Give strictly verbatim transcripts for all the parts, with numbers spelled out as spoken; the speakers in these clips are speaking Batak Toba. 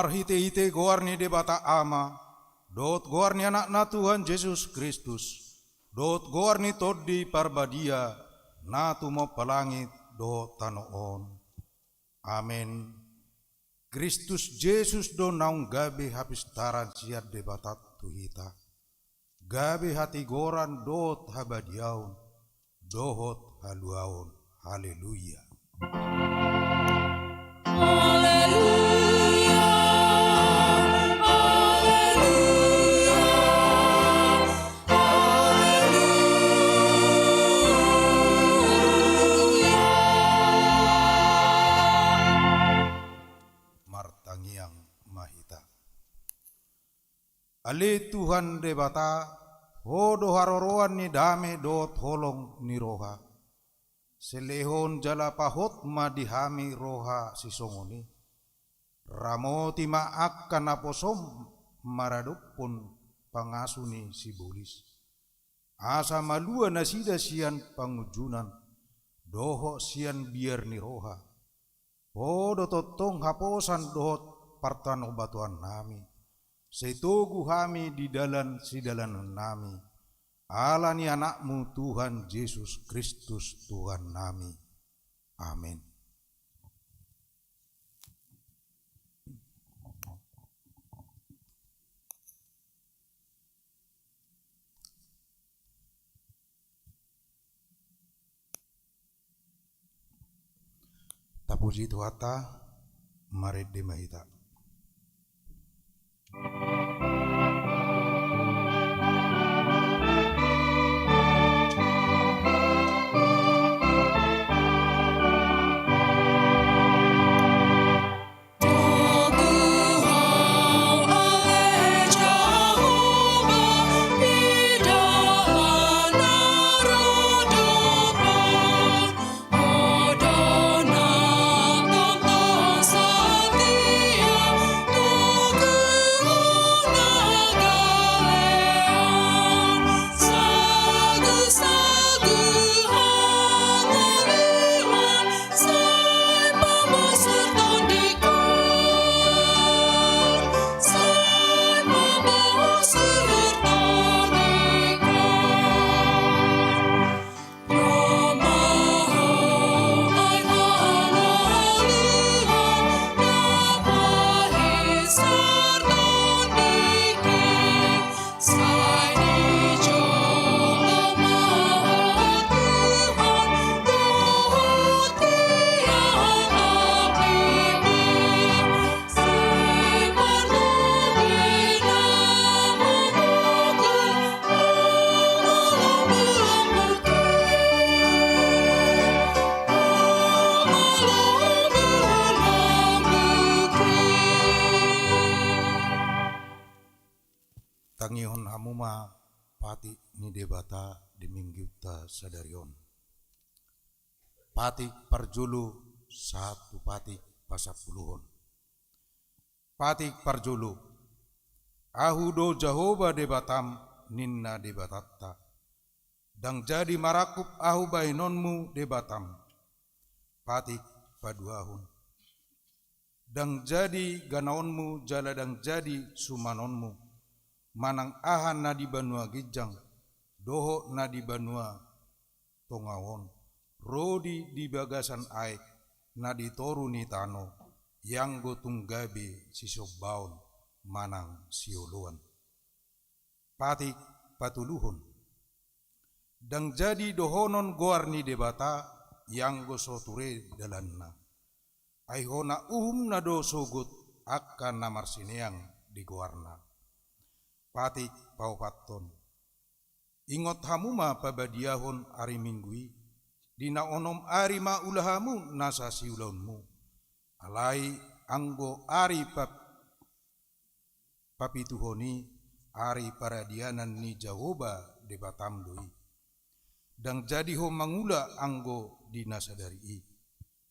Marhite-hite goar ni Debata Ama, dohot goar ni Anakna Tuhan Jesus Kristus, dohot goar ni Tondi Parbadia, na tumompa langit dohot tano on. Amen. Kristus Jesus do naung gabe hapistaran sian Debata tu hita. Gabe hatigoran dohot habadiaon, dohot haluaon. Haleluya. Haleluya. Haleluya. Haleluya. Martangiang ma hita. Ale Tuhan Debata, Ho do haroroan ni dame dohot holong ni roha. Selehon jala pahot ma di hami roha sisongon i. Ramoti ma angka naposom maradophon pangasu ni sibolis. Asa malua nasida sian pangunjunan, dohot sian biar ni roha. Ho do tongtong haposan dohot partanobatoannami. Sai togu hami di dalan sidalanannami. Ala ni Anakmu Tuhan Jesus Kristus Tuhannami. Amen. Tapuji Tuhanta, marende ma hita. Tangihon hamu ma patik ni Debata di minggunta sadari on. Patik parjolo sahat tu patik pasampuluhon. Patik parjolo. Ahu do Jahowa Debatam, ninna Debatanta. Ndang jadi marangkup Ahu bahenonmu Debatam. Patik paduahon. Ndang jadi ganaonmu jala ndang jadi sumanonmu, manang aha na di banua ginjang dohot na di banua tonga on, rodi di bagasan aek na di toru ni tano, ianggo tung gabe sisombaon manang sioloan. Patik patoluhon. Ndang jadi dohonon goar ni Debata, ianggo so ture dalanna. Ai hona uhumna do sogot angka na marsineang di goarna. Patik paopathon. Ingot hamu ma pabadiahon ari Minggu i, di na onom ari ma ula hamu nasa siulaonmu. Alai anggo ari pap-, papituhon i, ari paradianan ni Jahowa Debatam do i. Ndang jadi ho mangula anggo di na sadari i,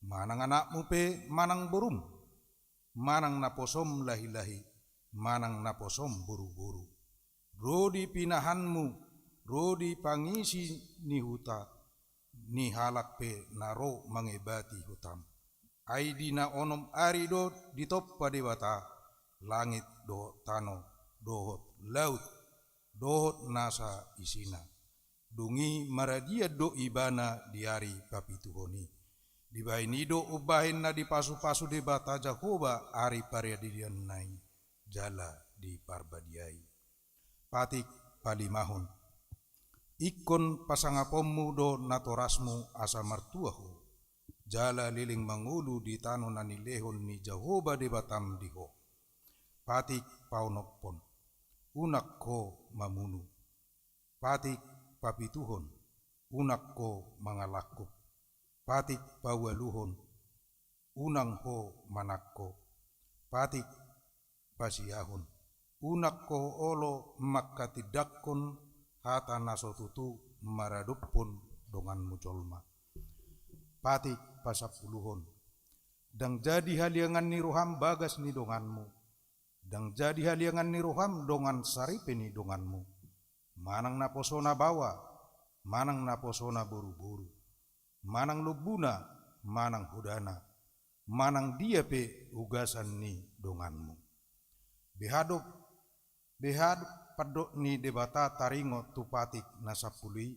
manang anakmu pe manang borum, manang naposom lahi-lahi, manang naposom boru-boru, ro di pinahanmu, ro di pangisi ni huta, ni halak pe na ro mangebati hutam. Ai di na onom ari do ditompa Debata, langit dohot tano, dohot laut, dohot nasa isina. Dung i maradian do ibana di ari papituhon i. Dibahen i do umbahen na dipasupasu Debata Jahowa ari paradianna i jala diparbadiai. Patik palimahon. Ingkon pasangaponmu do natorasmu asa martua ho, jala leleng mangolu di tano na nilehon ni Jahowa Debatam di ho. Patik paonomhon. Unang ho mamunu. Patik papituhon. Unang ho mangalangkup. Patik paualuhon. Unang ho manangko. Patik pasiahon. Unang ho olo manghatindanghon hata na so tutu maradophon donganmu jolma. Patik pasampuluhon. Ndang jadi haliangan ni roham bagas ni donganmu. Ndang jadi haliangan ni roham dongan saripe ni donganmu. Manang naposona baoa, manang naposona boruboru, manang lombuna, manang hodana, manang dia pe ugasan ni donganmu. Beha do, beha do pandok ni Debata taringot tu patik na sampulu i.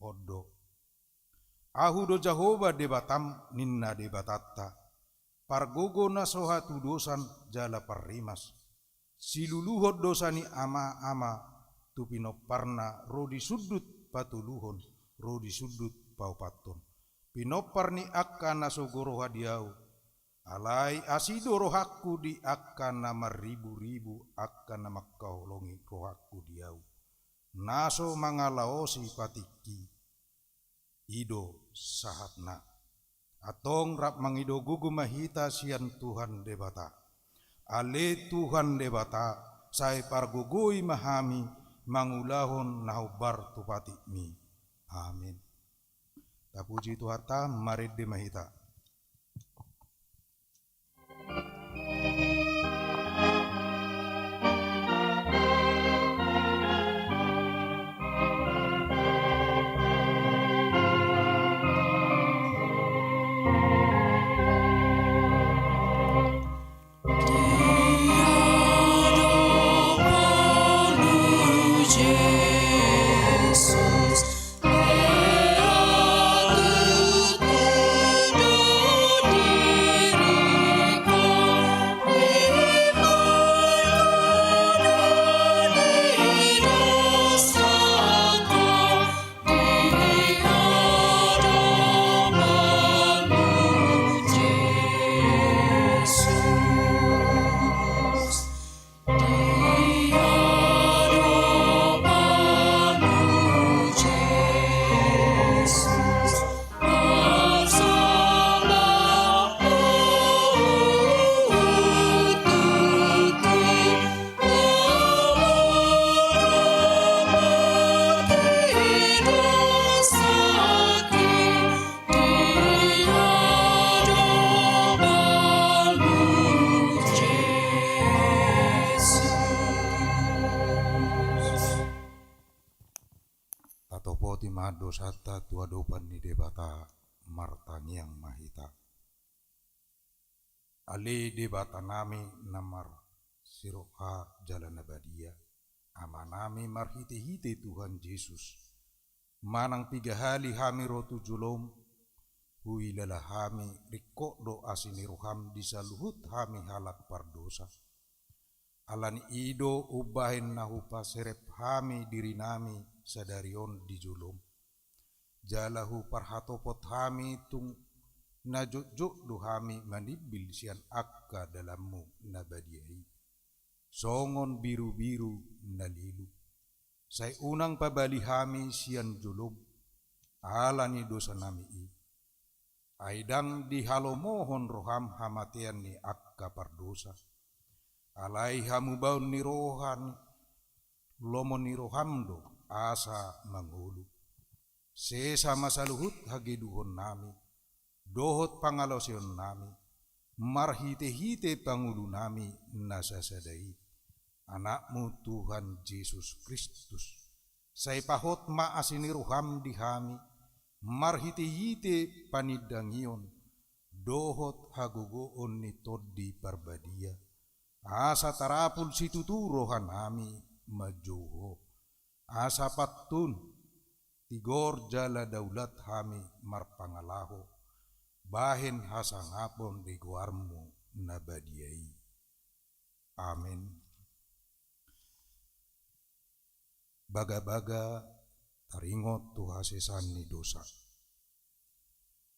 On do. Ahu do Jahowa Debatam, ninna Debatanta, pargogo na so hatudosan jala parrimas. Siluluhon dosa ni ama-ama tu pinomparna ro di sundut patoluhon, ro di sundut paopathon. Pinompar ni angka na so gok roha di ahu. Alai asi do rohangku di angka na marriburibu, angka na mangkaholongi rohangku di ahu. Na so mangalaosi patikki. I do sahatna. Antong rap mangido gogo ma hita sian Tuhan Debata. Ale Tuhan Debata, sai pargogoi ma hami mangulahon na hombar tu patikmi. Amin. Tapuji Tuhanta, marende ma hita. Tatopoti ma dosanta tu adopan ni Debata, martangiang ma hita. Ale Debatanami na marsiroha jala na badia, Amanami marhitehite Tuhan Jesus, manang piga hali hami ro tu jolom, huhilala hami ringkot do asi ni roham di saluhut hami halak pardosa. Ala ni i do umbahen na hupaserep hami dirinami sadari on di jolom. Jala huparhatopot hami tung na jotjot do hami manimbil sian angka dalanmu na badia i, songon birubiru na lilu. Sai unang pabali hami sian jolom, ala ni dosanami i. Ai ndang dihalomohon roham hamatean ni angka pardosa. Alai hamubaon ni roha ni, lomo ni roham do asa mangolu. Sesa ma saluhut hageduhonnami, dohot pangalaosionnami, marhitehite pangulunami na sasada i, Anakmu Tuhan Jesus Kristus. Sai pahot ma asi ni roham di hami, marhitehite panindangion, dohot hagogoon ni Tondi Parbadia, asa tarapul situtu rohanami manjou Ho, asa pantun, tigor jala daulat hami marpangalaho bahen hasangapon di goarMu na badia i. Amen. Bagabaga taringot tu hasesaan ni dosa.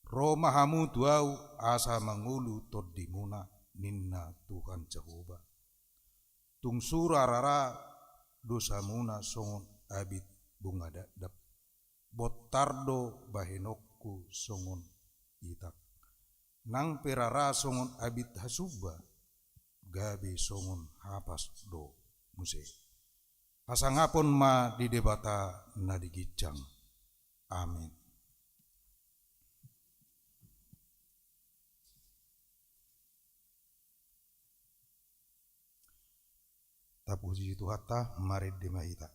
Ro ma hamu tu Ahu asa mangolu tondimuna, ninna Tuhan Jahowa. Tung sura rara dosamuna songon abit bunga dakdak, bontar do bahenonku songon itak. Nang pe rara songon abit hasumba, gabe songon hapas do muse. Hasangapon ma di Debata na di ginjang. Amen. Tapuji Tuhanta, marende ma hita.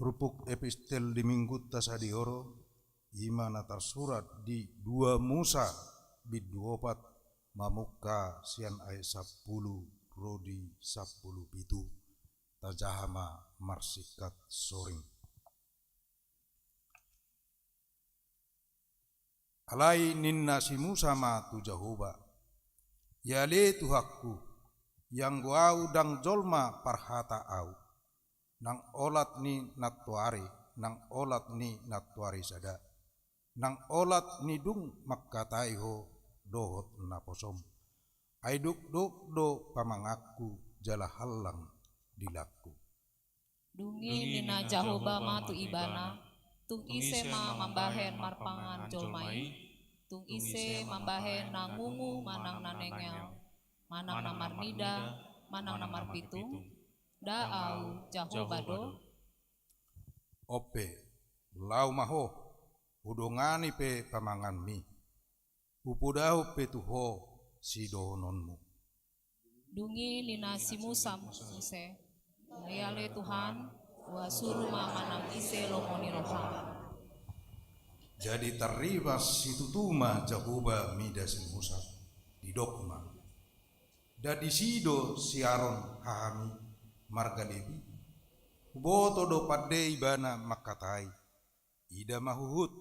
Turpuk epistel di Minggunta sadihoro, i ma na tarsurat di dua Musa bindu opat, mamungka sian ayat sampulu ro di sampulu pitu. Tajaha ma marsingkat soring. Alai ninna si Musa ma tu Jahowa: Ia ale Tuhanku, ianggo ahu ndang jolma parhata ahu, nang olat ni nantoari, nang olat ni nantoari sada, nang olat ni dung mangkatai ho dohot naposom. Ai dokdok do pamanganku jala hallang dilangku. Dung i ninna Jahowa ma tu ibana: Tung ise ma mambahen marpangan jolma i? Tung ise mambahen na ngungu manang na nengel, manang na marnida, manang na marpitung? Nda ahu Jahowa do? On pe, laho ma ho, hudongani pe pamanganmi, hupodahon pe tu ho sidohononmu. Dung i ninna si Musa muse: Ia ale Tuhan, ua suru ma manang ise lomo ni roham. Jadi tarrimas situtu ma Jahowa mida si Musa, didok ma: Nda disi do si Aron hahami marga Lepi? Huboto do pande ibana mangkatai. Ida ma huhut,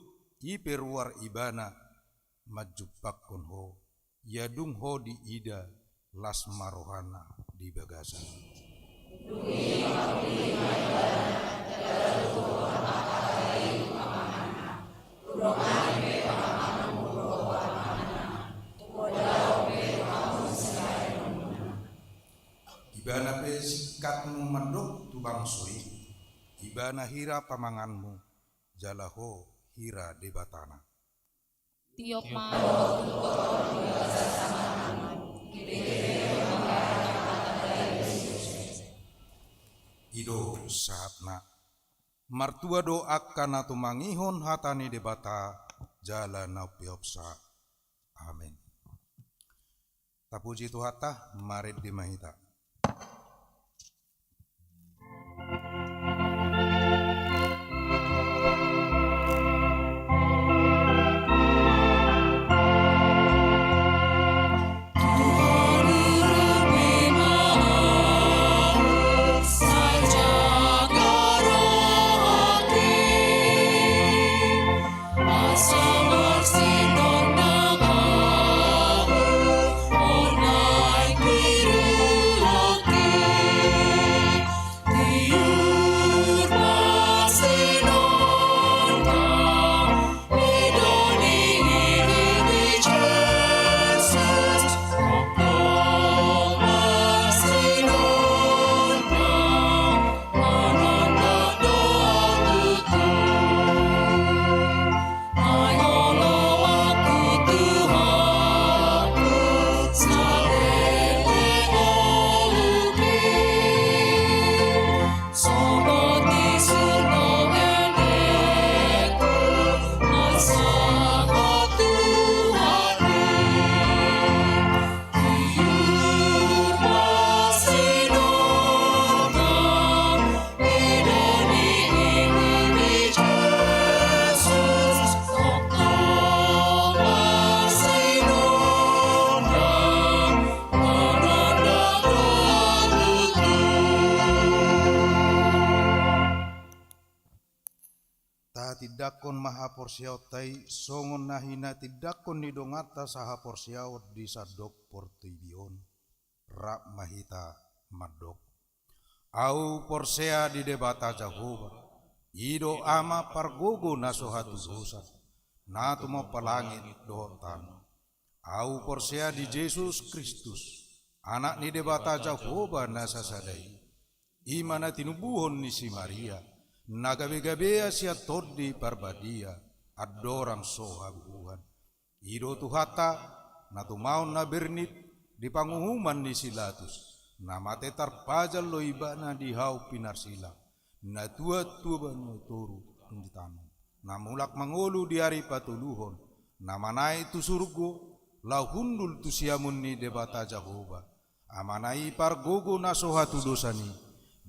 i pe ruar ibana manjumpangkon ho, ia dung ho diida las ma rohana di bagasan. Ibana pe singkatmu mandok tu bangso i: Ibana hira pamanganmu, jala ho hira Debatana. Tiop ma dohot tungkothon di bagasan tanganmu, gibegebe do mambahen na patanda i tu si Mose. I do sahatna. Martua do angka na tumangihon hata ni Debata jala na umpeopsa. Amen. Tapuji Tuhanta, marende ma hita. Tindanghon ma haporseaonta i songon na hinatindangkon ni donganta sahaporseaon di sandok portibi on. Rap ma hita mandok. Ahu porsea di Debata Jahowa, i do Ama pargogo na so hatudosan, na tumompa langit dohot tano. Ahu porsea di Jesus Kristus, Anak ni Debata Jahowa na sasada i. I ma na tinubuhon ni si Maria, na gabe-gabea sian Tondi Parbadia, andorang so habubuhan. I do Tuhanta, na tumaon na bernit di panguhuman ni si Latus, na mate tarpajal do ibana di hau pinarsilang, na tuat tu banua toru di tano, na mulak mangolu di ari patoluhon, na manaek tu surgo, laho hundul tu siamun ni Debata Jahowa, Amana i pargogo na so hatudosan i.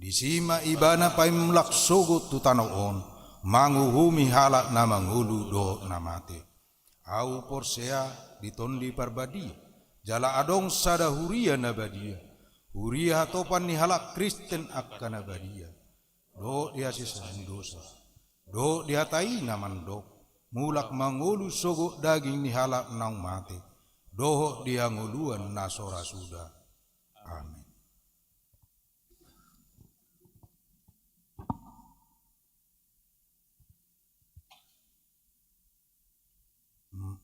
Disi ma ibana paimulak sogot tu tano on, manguhumi halak na mangolu dohot na mate. Ahu porsea di Tondi Parbadia, jala adong sada huria na badia, huria hatopan ni halak Kristen angka na badia, dohot di hasesaan dosa, dohot di hata i na mandok, mulak mangolu sogot daging ni halak naung mate, dohot di hangoluan na so ra suda. Amen. Hmm.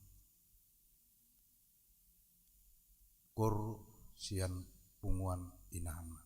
Koor sian punguan inahan ma.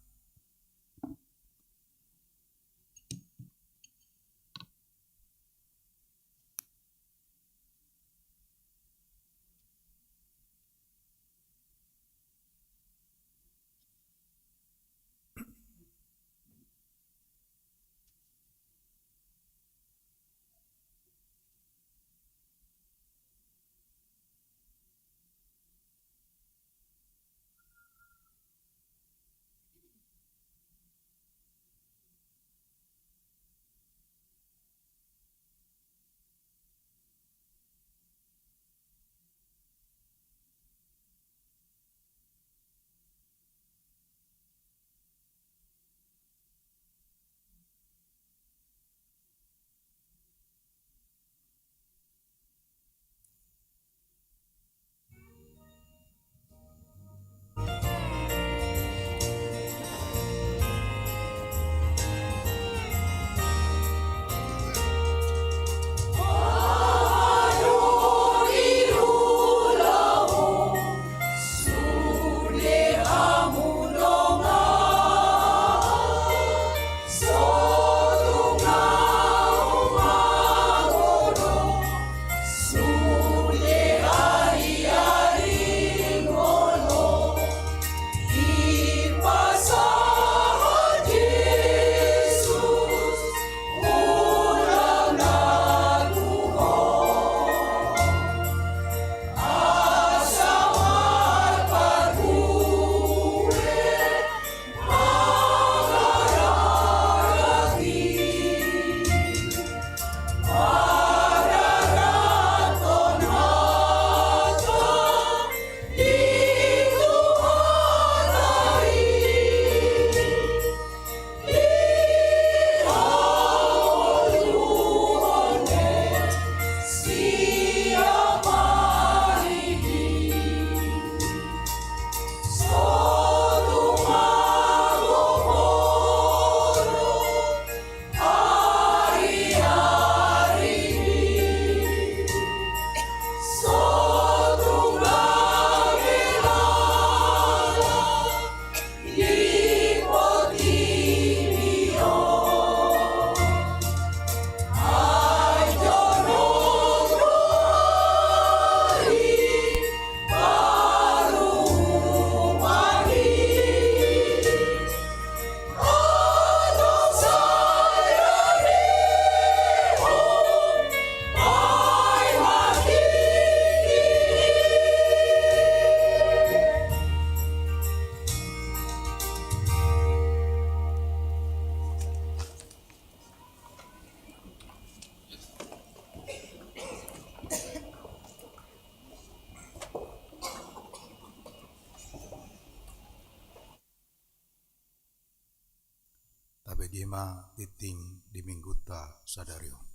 Tabege ma tingting di Minggunta sadari on.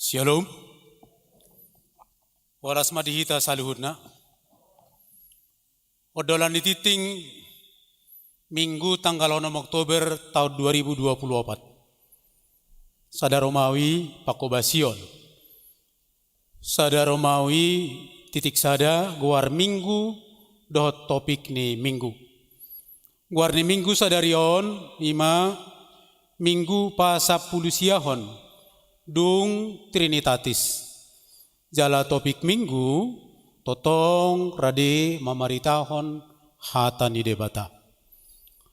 Shalom. Horas ma di hita saluhutna. Ondolan ni tingting, Minggu tanggal onom Oktober tahun dua ribu dua puluh opat. Sada Romawi pangkobasion. Sada Romawi titik sada, goar Minggu dohot topik ni Minggu. Goar ni Minggu sadari on ima Minggu pasampulusiahon dung Trinitatis. Jala topik Minggu tongtong rade mamaritahon hata ni Debata.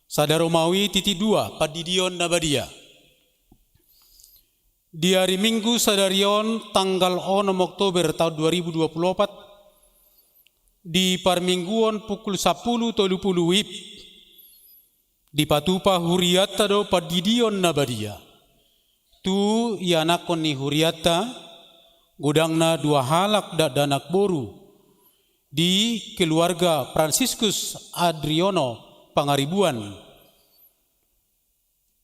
Sada Romawi titik dua, pandidion na badia. Di ari Minggu sadari on tanggal onom Oktober tahun dua ribu dua puluh opat, di parmingguon pukul sampulu tolu pulu wib, dipatupa hurianta do pandidion na badia. Tu ianakhon ni hurianta, godangna dua halak dakdanak boru, di keluarga Fransiskus Adriono Pangaribuan,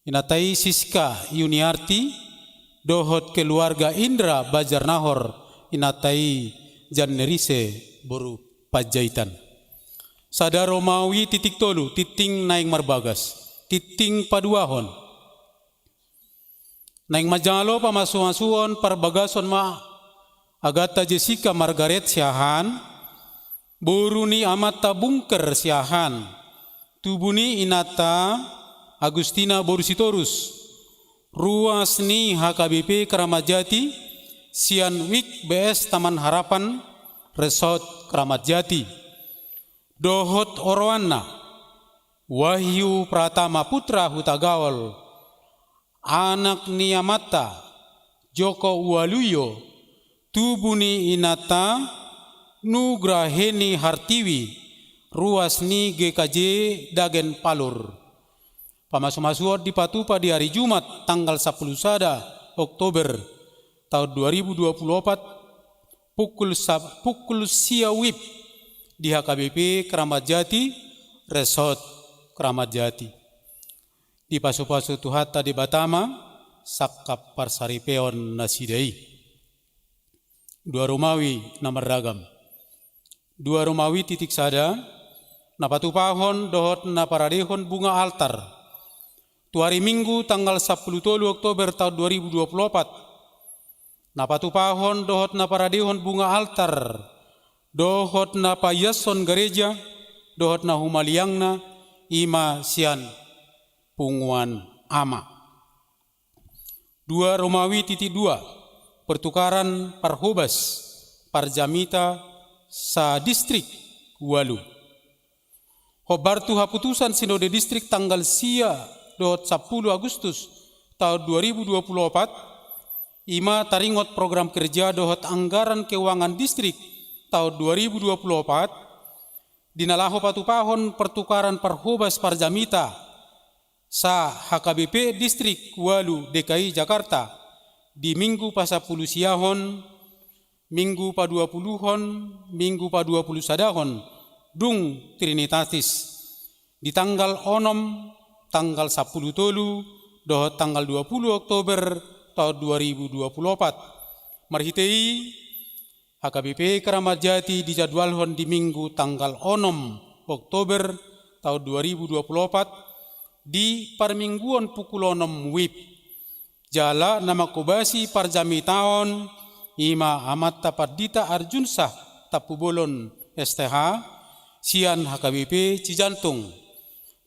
inanta i Siska Yuniarti, dohot keluarga Indra Banjarnahor, inanta i Jannerise boru Panjaitan. Sada Romawi titik tolu, tingting naeng marbagas, tingting paduahon. Naeng manjalo pamasumasuon parbagason ma aganta Jessica Margaret Siahaan, boru ni amanta Bungker Siahaan, tubu ni inanta Agustina boru Sitorus, ruas ni H K B P Kramat Jati, sian WIK B S Taman Harapan, Resort Kramat Jati. Dohot oroanna, Wahyu Pratama Putra Hutagaol, anak ni amanta Joko Waluyo, tubu ni inanta Nugraheni Hartiwi, ruas ni G K J Dagen Palur. Pamasumasuon dipatupa di ari Jumat tanggal sampulu sada Oktober tahun dua ribu dua puluh opat, pukul sa-, pukul sia wib di H K B P Kramat Jati, Resort Kramat Jati. Dipasupasu Tuhanta Debata ma sangkap parsaripeon nasida i. Dua Romawi na marragam. Dua Romawi titik sada, na patupahon dohot na paradehon bunga altar. Tu ari Minggu tanggal sampulu tolu Oktober tahun dua ribu dua puluh opat, na patupahon dohot na paradehon bunga altar, dohot na paiashon gareja, dohot na humaliangna, ima sian punguan ama. Dua Romawi titik dua, pertukaran parhobas, parjamita, sa distrik, ualu. Hombar tu haputusan Sinode Distrik tanggal sia dohot sampulu Agustus tahun dua ribu dua puluh opat, ima taringot program kerja dohot anggaran keuangan distrik tahun dua ribu dua puluh opat, di na laho patupahon pertukaran parhobas parjamita, sa H K B P Distrik ualu D K I Jakarta, di Minggu pasampulusiahon, Minggu paduapuluhon, Minggu paduapulusadahon, dung Trinitatis, di tanggal onom, tanggal sampulu tolu, dohot tanggal dua pulu Oktober tahun dua ribu dua pulu opat. Marhite i, H K B P Kramat Jati dijadwalhon di Minggu tanggal onom Oktober tahun dua ribu dua pulu opat, di parmingguon pukul onom wib. Jala na manghobasi parjamitaon ima amanta Pandita Arjunsah Tampubolon S T H, sian H K B P Cijantung,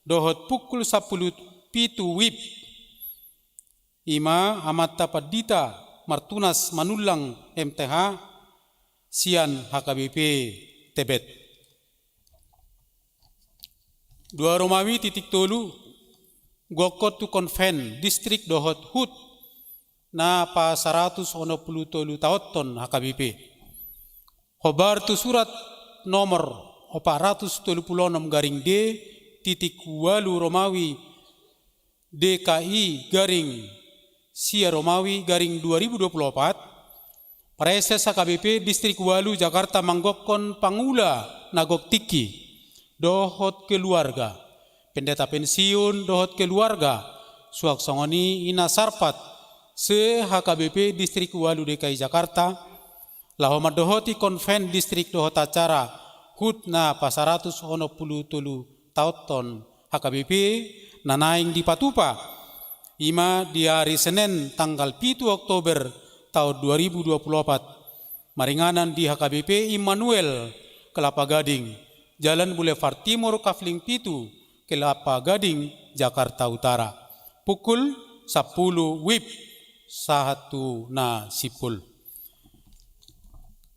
dohot pukul sampulu pitu wib, ima amanta Pandita Martunas Manullang M T H, sian H K B P Tebet. Dua Romawi titik tolu, gokkon tu konven, distrik dohot hut, na pa saratus onom pulu tolu taonhon H K B P. Hombar tu surat nomor opat ratus tolu pulu onom garing D titik ualu Romawi D K I garing sia Romawi garing dua ribu dua pulu opat, Praeses H K B P Distrik ualu Jakarta manggokkon pangula na gok tingki dohot keluarga, pendeta pensiun dohot keluarga, suang songon i ina sarpat, Se H K B P Distrik Ualu D K I Jakarta, laho mandohoti konven distrik dohot acara hut na pasaratus onom pulu tolu taonhon H K B P na naeng dipatupa, i ma di ari Senen tanggal pitu Oktober taon dua ribu dua pulu opat, maringanan di H K B P Immanuel, Kelapa Gading, Jalan Boulevard Timur, Kafling pitu, Kelapa Gading, Jakarta Utara. Pukul sampulu W I B, sahat tu na simpul.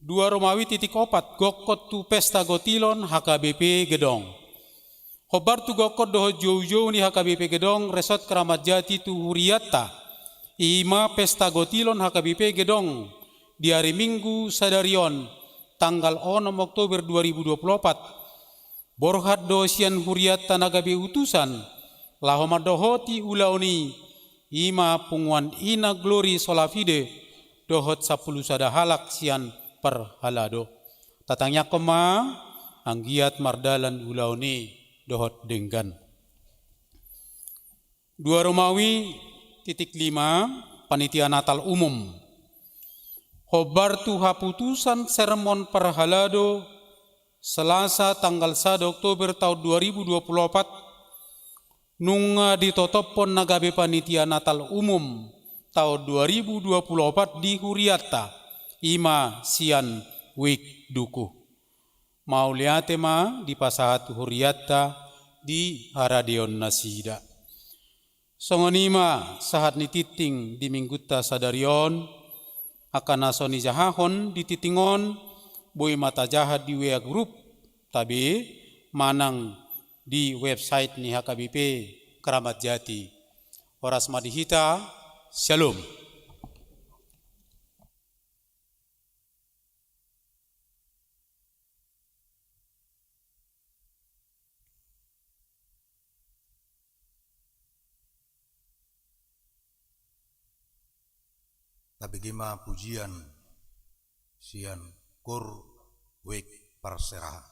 Dua Romawi titik opat, gokkon tu pesta gotilon H K B P Gedong. Hombar tu gokkon dohot joujou ni H K B P Gedong Resort Kramat Jati tu hurianta, i ma pesta gotilon H K B P Gedong di ari Minggu sadari on, tanggal onom Oktober dua ribu dua pulu opat. Borhat do sian hurianta na gabe utusan laho mandohoti ulaon i, i ma punguan Ina Glory Sola Fide dohot sampulu sada halak sian parhalado. Tatangiangkon ma anggiat mardalan ulaon i dohot denggan. Dua Romawi titik lima, Panitia Natal Umum. Hombar tu haputusan sermon parhalado Selasa tanggal sada Oktober taon dua ribu dua pulu opat, nunga ditotophon na gabe Panitia Natal Umum taon dua ribu dua pulu opat di hurianta, i ma sian Wijk Dukuh. Mauliate ma dipasahat tu hurianta di haradeon nasida. Songon i ma sahat ni tingting di Minggunta sadari on. Angka na so nijahahon di tingting on boi ma tajaha di W A grup tabe manang di website ni H K B P Kramat Jati. Horas ma di hita. Syalom. Tabege ma pujian sian Koor Wijk Parserahan.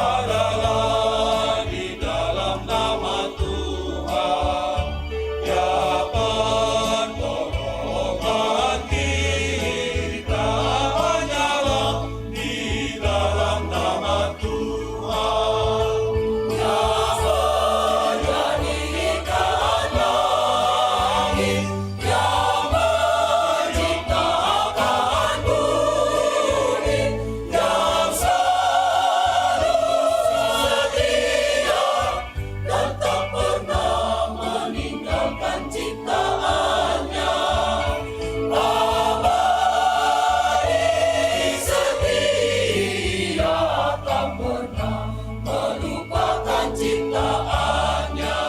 Adalah di dalam nama Tuhan, ya pertolongan kita hanyalah di dalam nama Tuhan. Ya menjadikan langit, ya menciptakan bumi, yang selalu setia dan tak pernah meninggalkan ciptaannya. Abadi setia, tak pernah melupakan ciptaannya.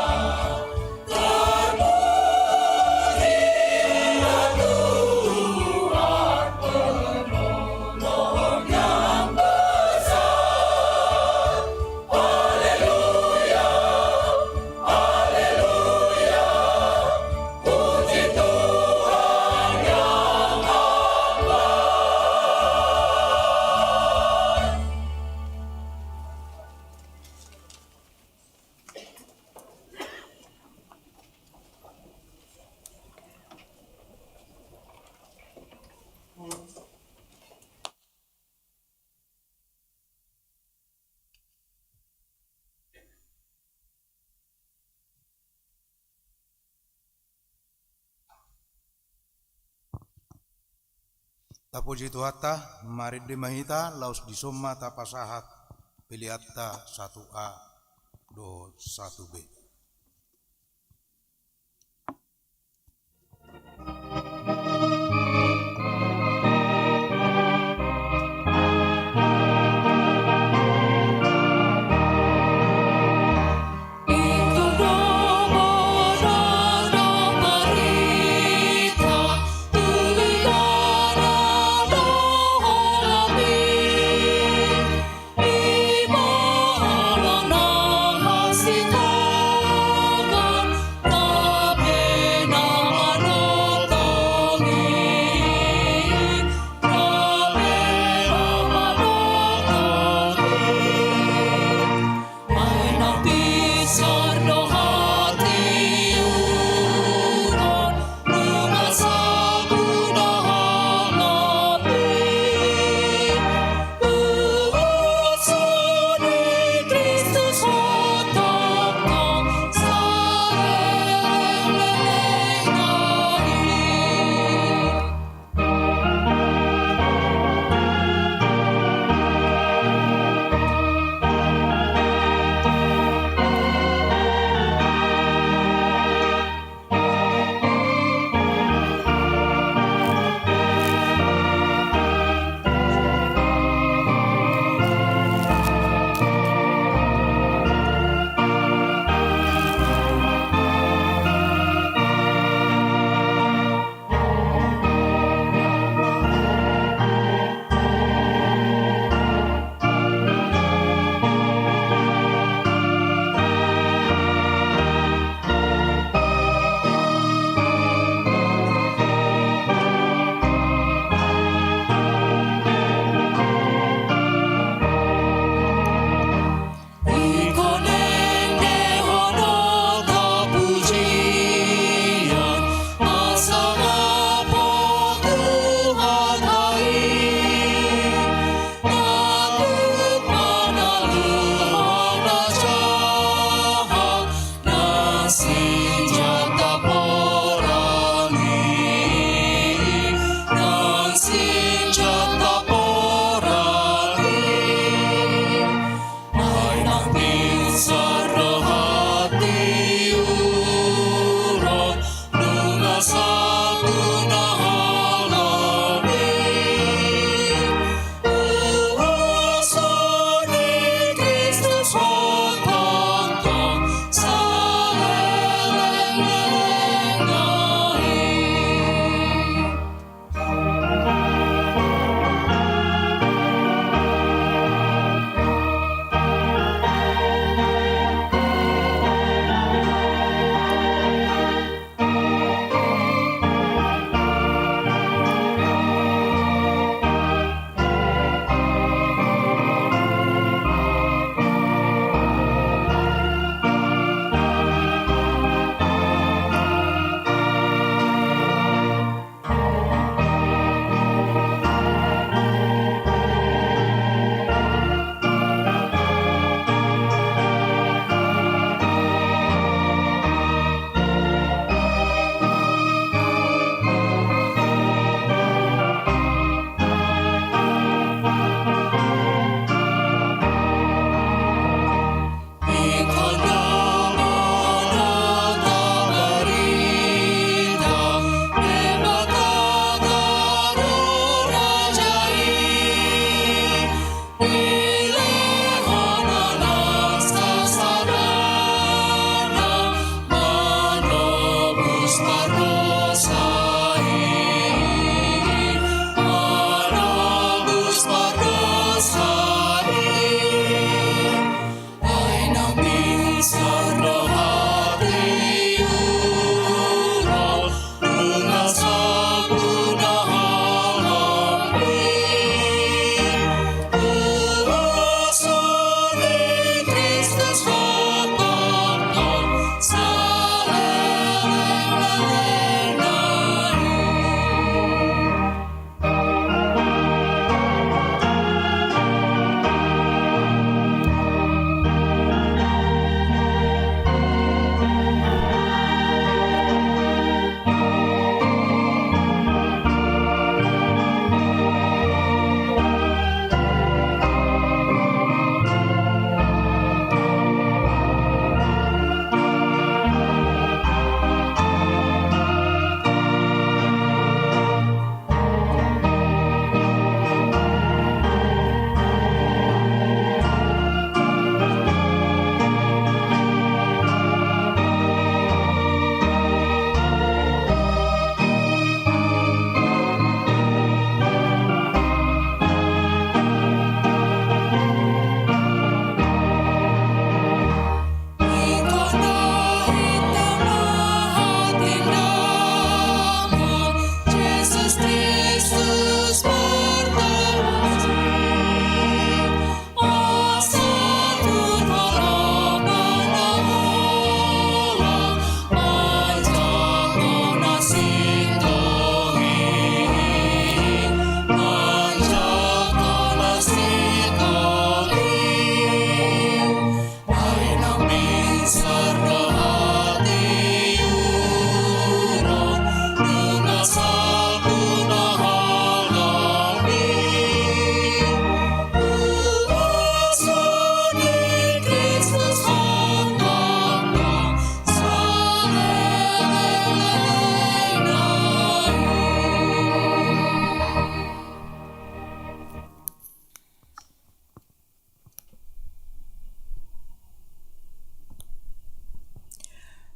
Terpujilah Tuhan, penolong yang besar. Haleluya, haleluya, puji Tuhan yang aman. Tapuji Tuhanta, marende ma hita, laos dison ma tapasahat peleanta satu A dohot satu B.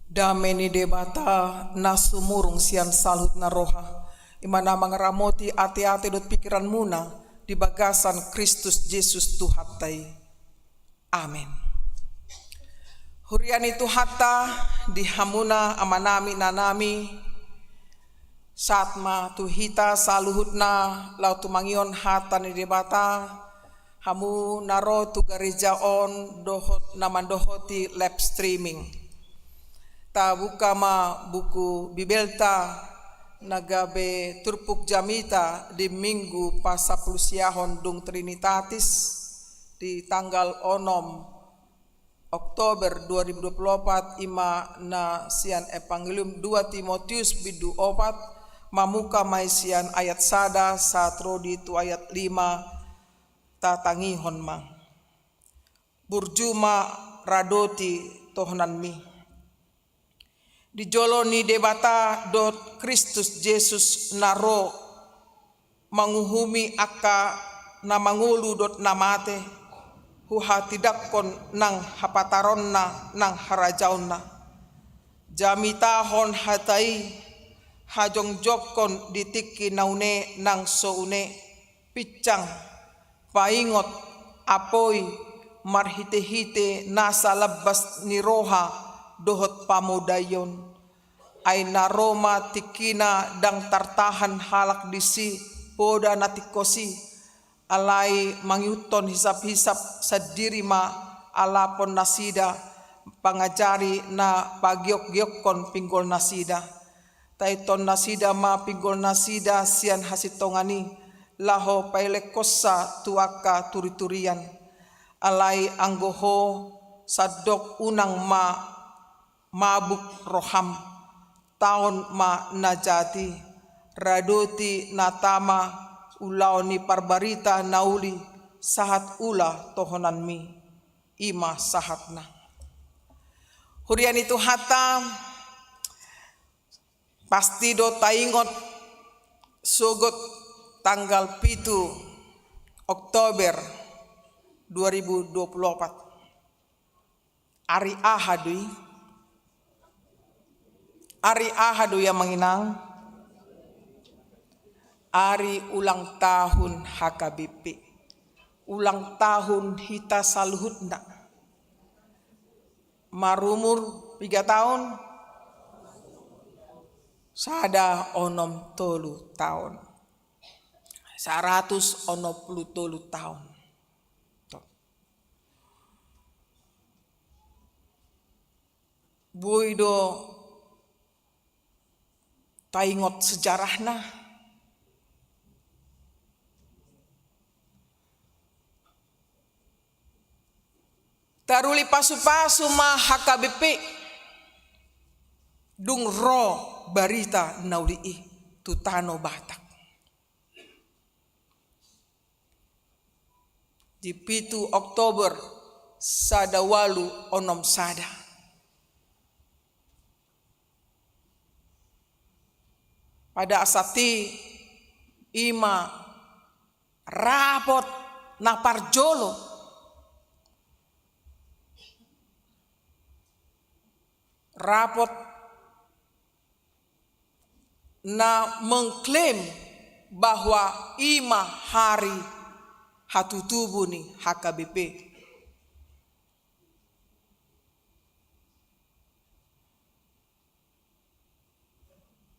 Dame ni Debata na sumurung sian saluhutna roha, i ma na mangaramoti ateate dohot pingkiranmuna di bagasan Kristus Jesus Tuhanta i. Amen. Huria ni Tuhanta, di hamuna amanami inanami, sahat ma tu hita saluhutna laho tumangihon hata ni Debata, hamu na ro tu gareja on dohot na mandohoti live streaming. Tabuka ma buku Bibelta na gabe turpuk jamita di Minggu pasampulusiahon dung Trinitatis di tanggal onom Oktober dua ribu dua puluh opat, i ma na sian Evangelium dua Timotius bindu opat, mamuka ma i sian ayat sada sahat ro di tu ayat lima. Tatangihon ma. Burju ma radoti tohonanmi. Di jolo ni Debata dohot Kristus Jesus na ro manguhumi angka na mangolu dohot na mate, huhatindangkon nang hapataronna nang harajaonna. Jamitahon hata i, hajongjongkon di tingki na une nang so une, pinsang, paingot, apoi, marhitehite nasa lambas ni roha dohot pamodaion. Ai na ro ma tingkina ndang tartahan halak disi poda na tingkos i, alai mangihuthon hisaphisap sandiri ma alapon nasida, pangajari na pagiokgiokkon pinggol nasida. Taithon nasida ma pinggol nasida sian hasintongan i, laho paelekkonsa tu angka turiturian. Alai anggo ho, sandok unang ma mabuk roham, taon ma na jat i, radoti na tama ulaon ni parbarita na uli, sahat ula tohonanmi, i ma sahatna. Huria ni Tuhanta, pasti do taingot sogot tanggal pitu Oktober dua ribu dua puluh opat. Ari aha do i? Ari aha do i, amang inang? Ari ulang tahun H K B P. Ulang tahun hita saluhutna. Marumur piga taon? Sada onom tolu taon. Saratus onom pulu tolu taon. Boi do taingot sejarahna. Taruli pasupasu ma H K B P, dung ro barita na uli i tu tano Batak. Di pitu Oktober sada ualu onom sada. Pada saat i, i ma rapot na parjolo, rapot na mengklaim bahwa i ma hari hatutubu ni H K B P.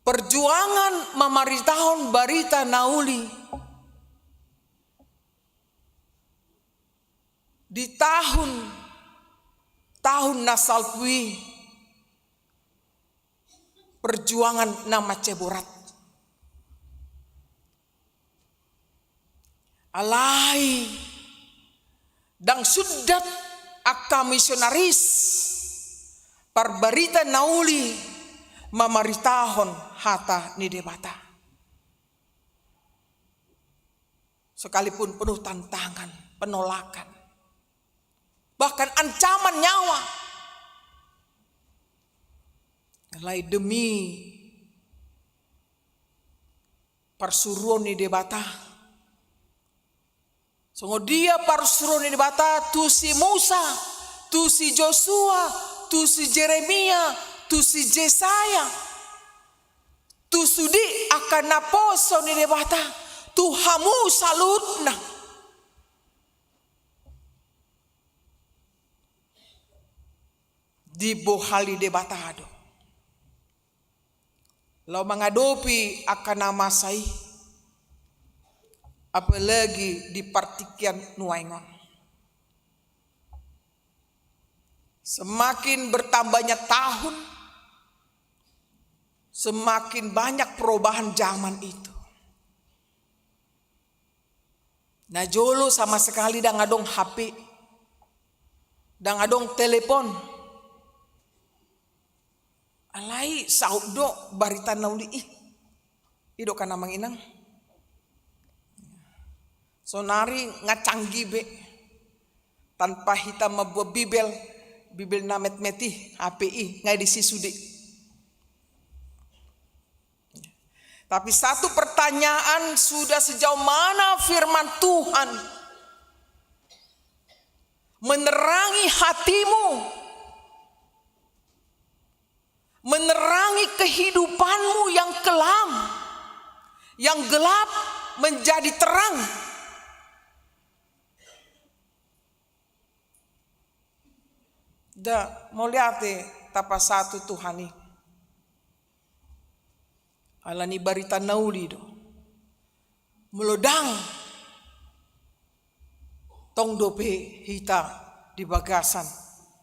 Perjuangan mamaritahon barita na uli di tahun, tahun na salpu i, perjuangan na mansai borat. Alai ndang sundat angka misionaris parbarita na uli mamaritahon hata ni Debata. Sekalipun penuh tantangan, penolakan, bahkan ancaman nyawa. Alai demi parsuruon ni Debata. Songon dia parsuruon ni Debata tu si Musa, tu si Josua, tu si Jeremia, tu si Jesaya, tu sude angka naposo ni Debata, tu hamu saluhutna. Dibohali Debata do laho mangadopi angka na masa i, apalagi di partingkian nuaeng on. Semakin bertambahnya tahun, semakin banyak perubahan zaman itu. Najolo sama sekali ndang adong H P, ndang adong telepon. Alai saut do barita na uli i. I do kan, amang inang. Sonari nga canggih be. Tanpa hita mambuat Bibel, Bibel na metmet i, H P i, nga diisi sude. Tapi satu pertanyaan, sudah sejauh mana firman Tuhan menerangi hatimu, menerangi kehidupanmu yang kelam, yang gelap menjadi terang? Nda, mauliate tapasatu Tuhan i. Alani barita na uli do. Molo ndang, tong dope hita di bagasan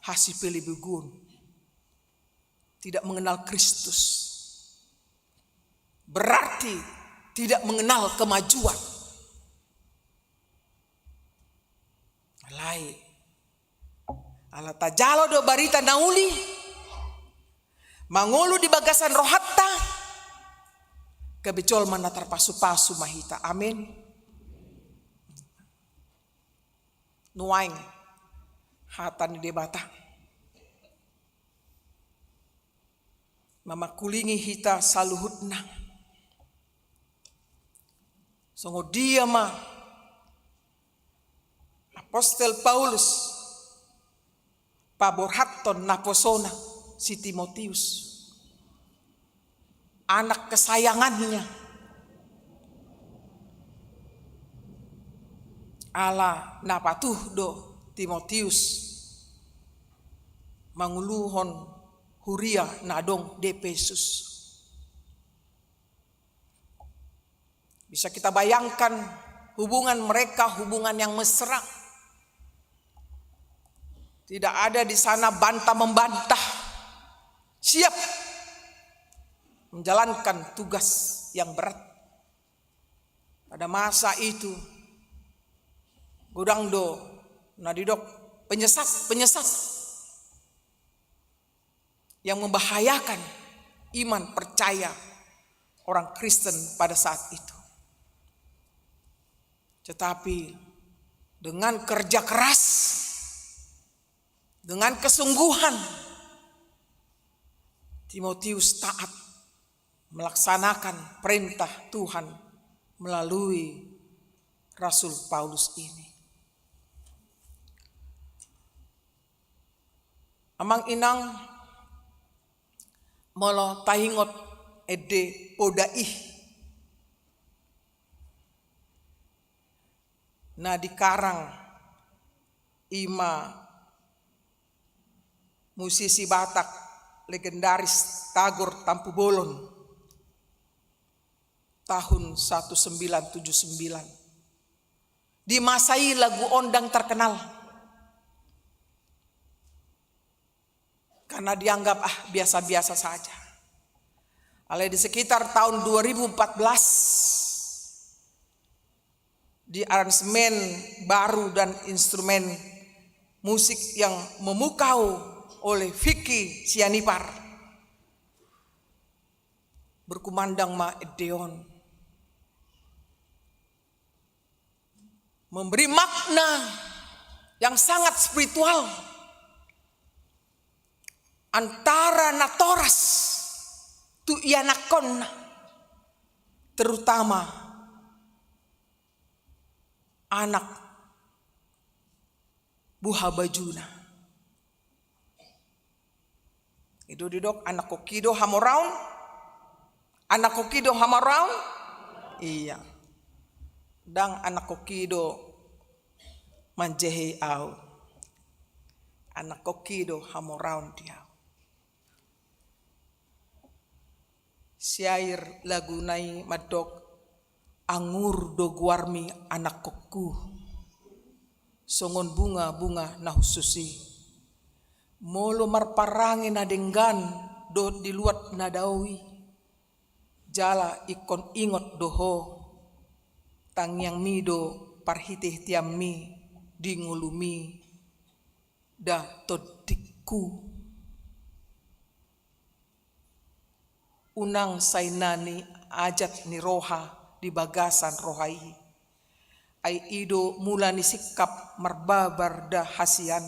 hasipelebeguon. Tidak mengenal Kristus, berarti tidak mengenal kemajuan. Alai ala tajalo do barita na uli, mangolu di bagasan rohanta, gabe jolma na tarpasupasu ma hita. Amin. Nuaeng hata ni Debata mamangkulingi hita saluhutna. Songon dia ma Apostel Paulus paborhathon naposona si Timotius, anak kesayangannya. Ala na patuh do Timotius manguluhon huria na adong di Epesus. Bisa kita bayangkan hubungan mereka, hubungan yang mesra. Tidak ada di sana bantah-membantah. Siap menjalankan tugas yang berat. Pada masa itu, godang do na didok penyesat-penyesat yang membahayakan iman percaya orang Kristen pada saat itu. Tetapi dengan kerja keras, dengan kesungguhan, Timotius taat melaksanakan perintah Tuhan melalui Rasul Paulus ini. Amang inang, molo taingot ende poda i na dikarang i ma musisi Batak legendaris Tagor Tampubolon tahun seribu sembilan ratus tujuh puluh sembilan. Di masa i lagu on ndang terkenal karena dianggap, ah, biasa-biasa saja. Alai di sekitar tahun dua ribu empat belas, di aransemen baru dan instrumen musik yang memukau oleh Vicky Sianipar, berkumandang ma ende on, memberi makna yang sangat spiritual antara natoras tu ianakhonna, terutama anak buha bajuna. I do didok anakkongki do hamoraon. Anakkongki do hamoraon. Ia. Ndang anakkongki do manjehei ahu. Anakkongki do hamoraon di ahu. Syair laguna i mandok, anggur do goarmi anakkongku, songon bunga-bunga na hushus i. Molo marparange na denggan dohot di luat na dao i, jala ingkon ingot do ho, tangiangmi do parhite-hiteanmi di ngolumi, da tondingku. Unang sai na niajat ni roha di bagasan roha i. Ai i do mula ni singkap marbabar da hasian.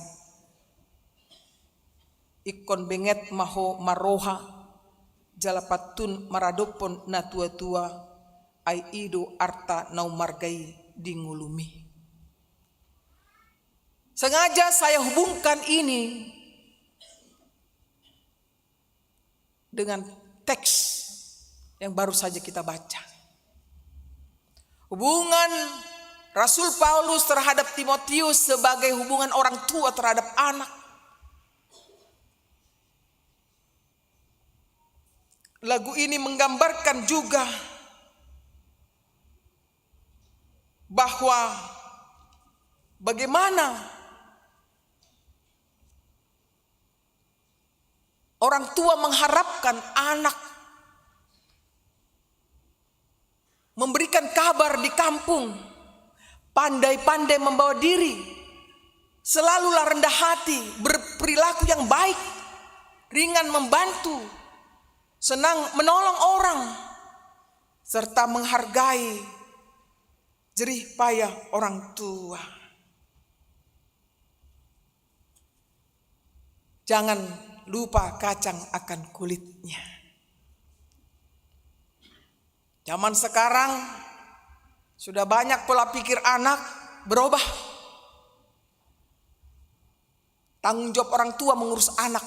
Ingkon benget ma ho marroha, jala pantun maradophon na tua-tua, ai i do arta na umarga i di ngolumi. Sengaja saya hubungkan ini dengan teks yang baru saja kita baca. Hubungan Rasul Paulus terhadap Timotius sebagai hubungan orang tua terhadap anak. Lagu ini menggambarkan juga bahwa bagaimana orang tua mengharapkan anak memberikan kabar di kampung, pandai-pandai membawa diri, selalulah rendah hati, berperilaku yang baik, ringan membantu, senang menolong orang, serta menghargai jerih payah orang tua. Jangan lupa kacang akan kulitnya. Zaman sekarang sudah banyak pola pikir anak berubah. Tanggung jawab orang tua mengurus anak,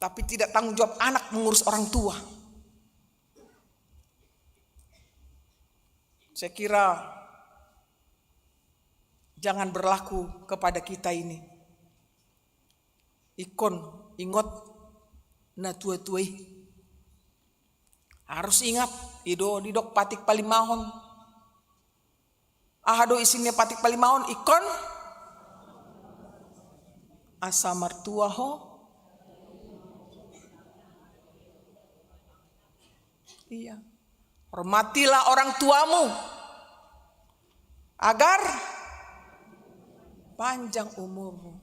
tapi tidak tanggung jawab anak mengurus orang tua. Saya kira jangan berlaku kepada kita ini. Ingkon ingot na tua-tua i. Harus ingat, i do didok patik palimahon. Aha do isi ni patik palimahon? Ingkon asa martua ho. Iya. Hormatilah orang tuamu agar panjang umurmu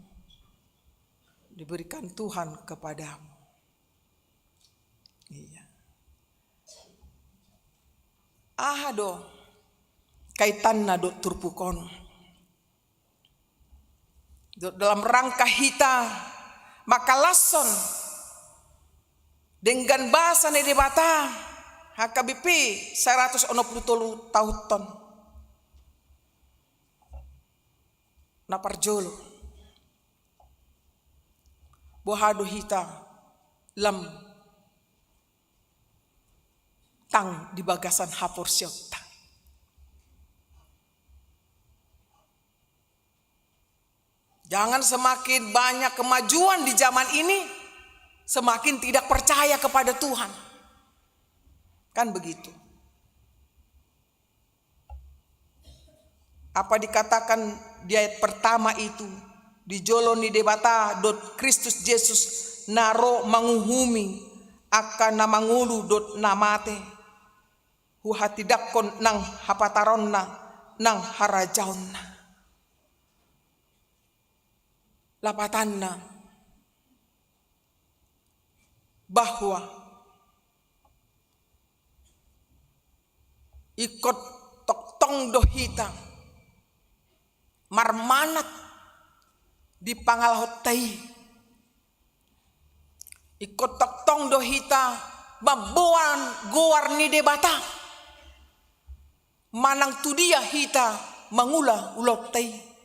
diberikan Tuhan kepadamu. Iya. Aha do kaitanna dohot turpuk on? Dohot dalam rangka hita mangkalashon denggan basa ni Debata, H K B P saratus onom pulu tolu taon on. Na parjolo, boha do hita lam tang di bagasan haporseaonta. Jangan semakin banyak kemajuan di zaman ini, semakin tidak percaya kepada Tuhan. Kan begitu. Apa dikatakan di ayat pertama itu, di jolo ni Debata dohot Kristus Jesus na ro manguhumi angka na mangolu dohot na mate, huhatindangkon nang hapataronna nang harajaonna. Lapatanna, bahwa ingkon tongtong do hita marmanat di pangalahonta i. Ingkon tongtong do hita mamboan goar ni Debata manang tu dia hita mangula ulaonta i.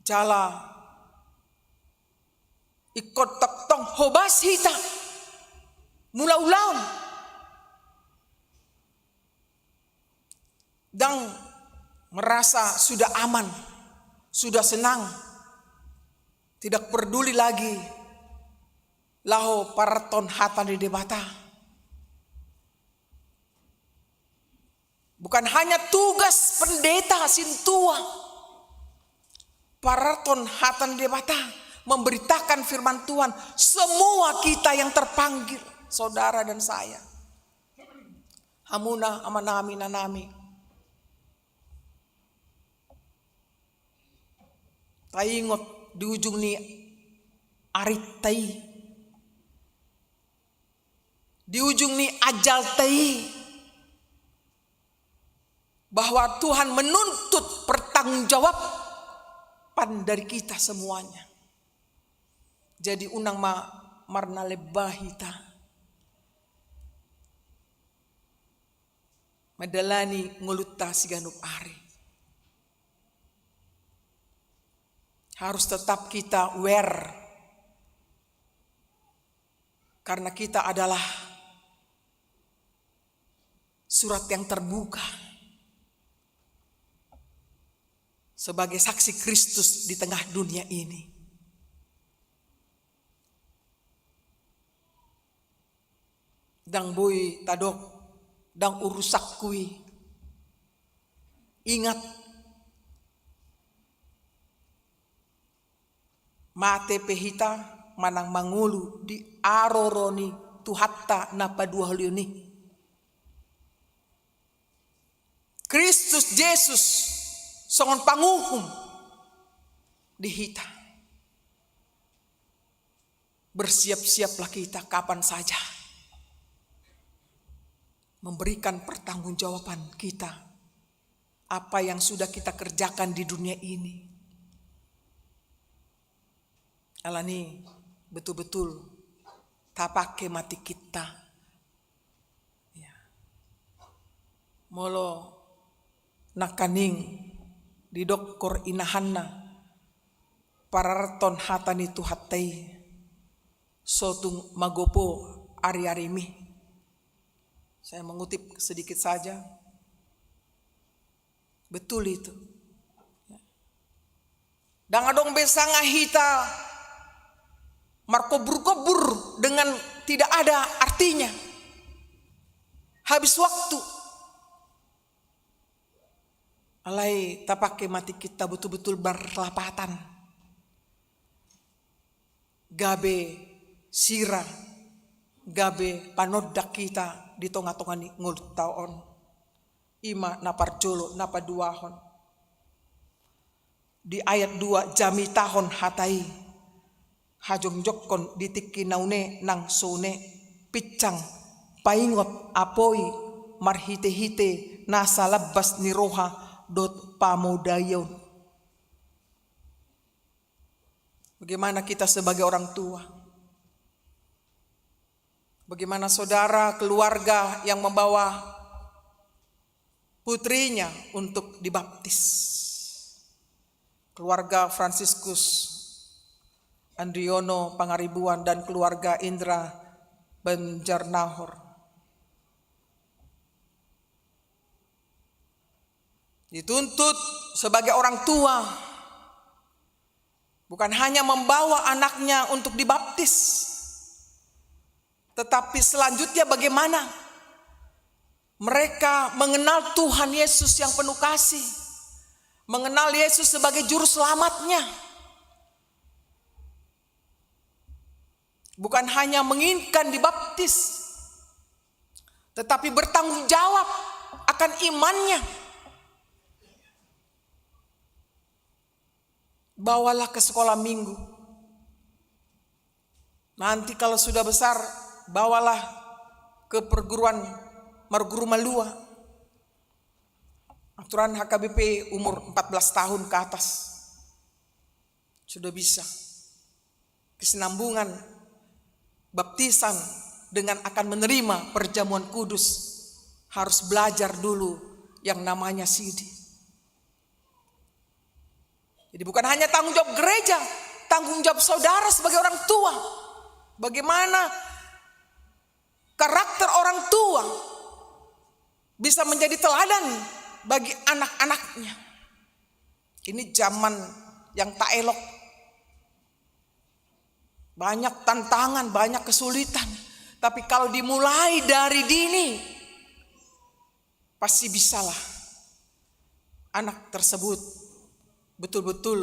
Jala ingkon tongtong hobas hita mula ulaon. Ndang merasa sudah aman, sudah senang, tidak peduli lagi laho pararton hata ni Debata. Bukan hanya tugas pendeta sintua pararton hata ni Debata, memberitakan firman Tuhan, semua kita yang terpanggil, saudara dan saya. Hamuna amanami, inanami. Taingot di ujung ni arinta i, di ujung ni ajalta i, bahwa Tuhan menuntut pertanggungjawaban dari kita semuanya. Jadi unang ma marnalemba hita mandalani ngolunta siganup ari. Harus tetap kita aware, karena kita adalah surat yang terbuka sebagai saksi Kristus di tengah dunia ini. Ndang boi tadok, ndang urusanku i. Ingat, mate pe hita manang mangolu di haroro ni Tuhanta na paduahalihon i. Kristus Jesus songon panguhum di hita. Bersiap-siaplah kita kapan saja memberikan pertanggungjawaban kita, apa yang sudah kita kerjakan di dunia ini. Alani betul-betul tapake ma tingkinta. Ya. Molo nangkaning didok ingkon inahanna pararton hata ni Tuhanta i, so tung magopo ari-arimi. Saya mengutip sedikit saja. Betul itu. Ndang adong be sanga hita markobur-kobur dengan tidak ada artinya. Habis waktu. Alai tapake ma tingkinta betul-betul marlapatan. Gabe sira, gabe panondak hita di tonga-tonga ni ngolunta on. I ma na parjolo, na paduahon. Di ayat dua, jamitahon hata i, hajongjongkon di tingki na une nang so une, pinsang, paingot, apoi, marhite-hite nasa lambas ni roha dohot pamodaion. Bagaimana kita sebagai orang tua? Bagaimana saudara, keluarga yang membawa putrinya untuk dibaptis? Keluarga Fransiskus Andriono Pangaribuan dan keluarga Indra Banjarnahor. Dituntut sebagai orang tua, bukan hanya membawa anaknya untuk dibaptis, tetapi selanjutnya bagaimana mereka mengenal Tuhan Yesus yang penuh kasih, mengenal Yesus sebagai juru selamatnya. Bukan hanya menginginkan dibaptis, tetapi bertanggung jawab akan imannya. Bawalah ke sekolah minggu. Nanti kalau sudah besar, bawalah ke perguruan marguru malua. Aturan H K B P umur empat belas tahun ke atas. Sudah bisa. Kesinambungan baptisan dengan akan menerima perjamuan kudus, harus belajar dulu yang namanya sidi. Jadi bukan hanya tanggung jawab gereja, tanggung jawab saudara sebagai orang tua. Bagaimana karakter orang tua bisa menjadi teladan bagi anak-anaknya. Ini zaman yang tak elok. Banyak tantangan, banyak kesulitan. Tapi kalau dimulai dari dini, pasti bisalah anak tersebut betul-betul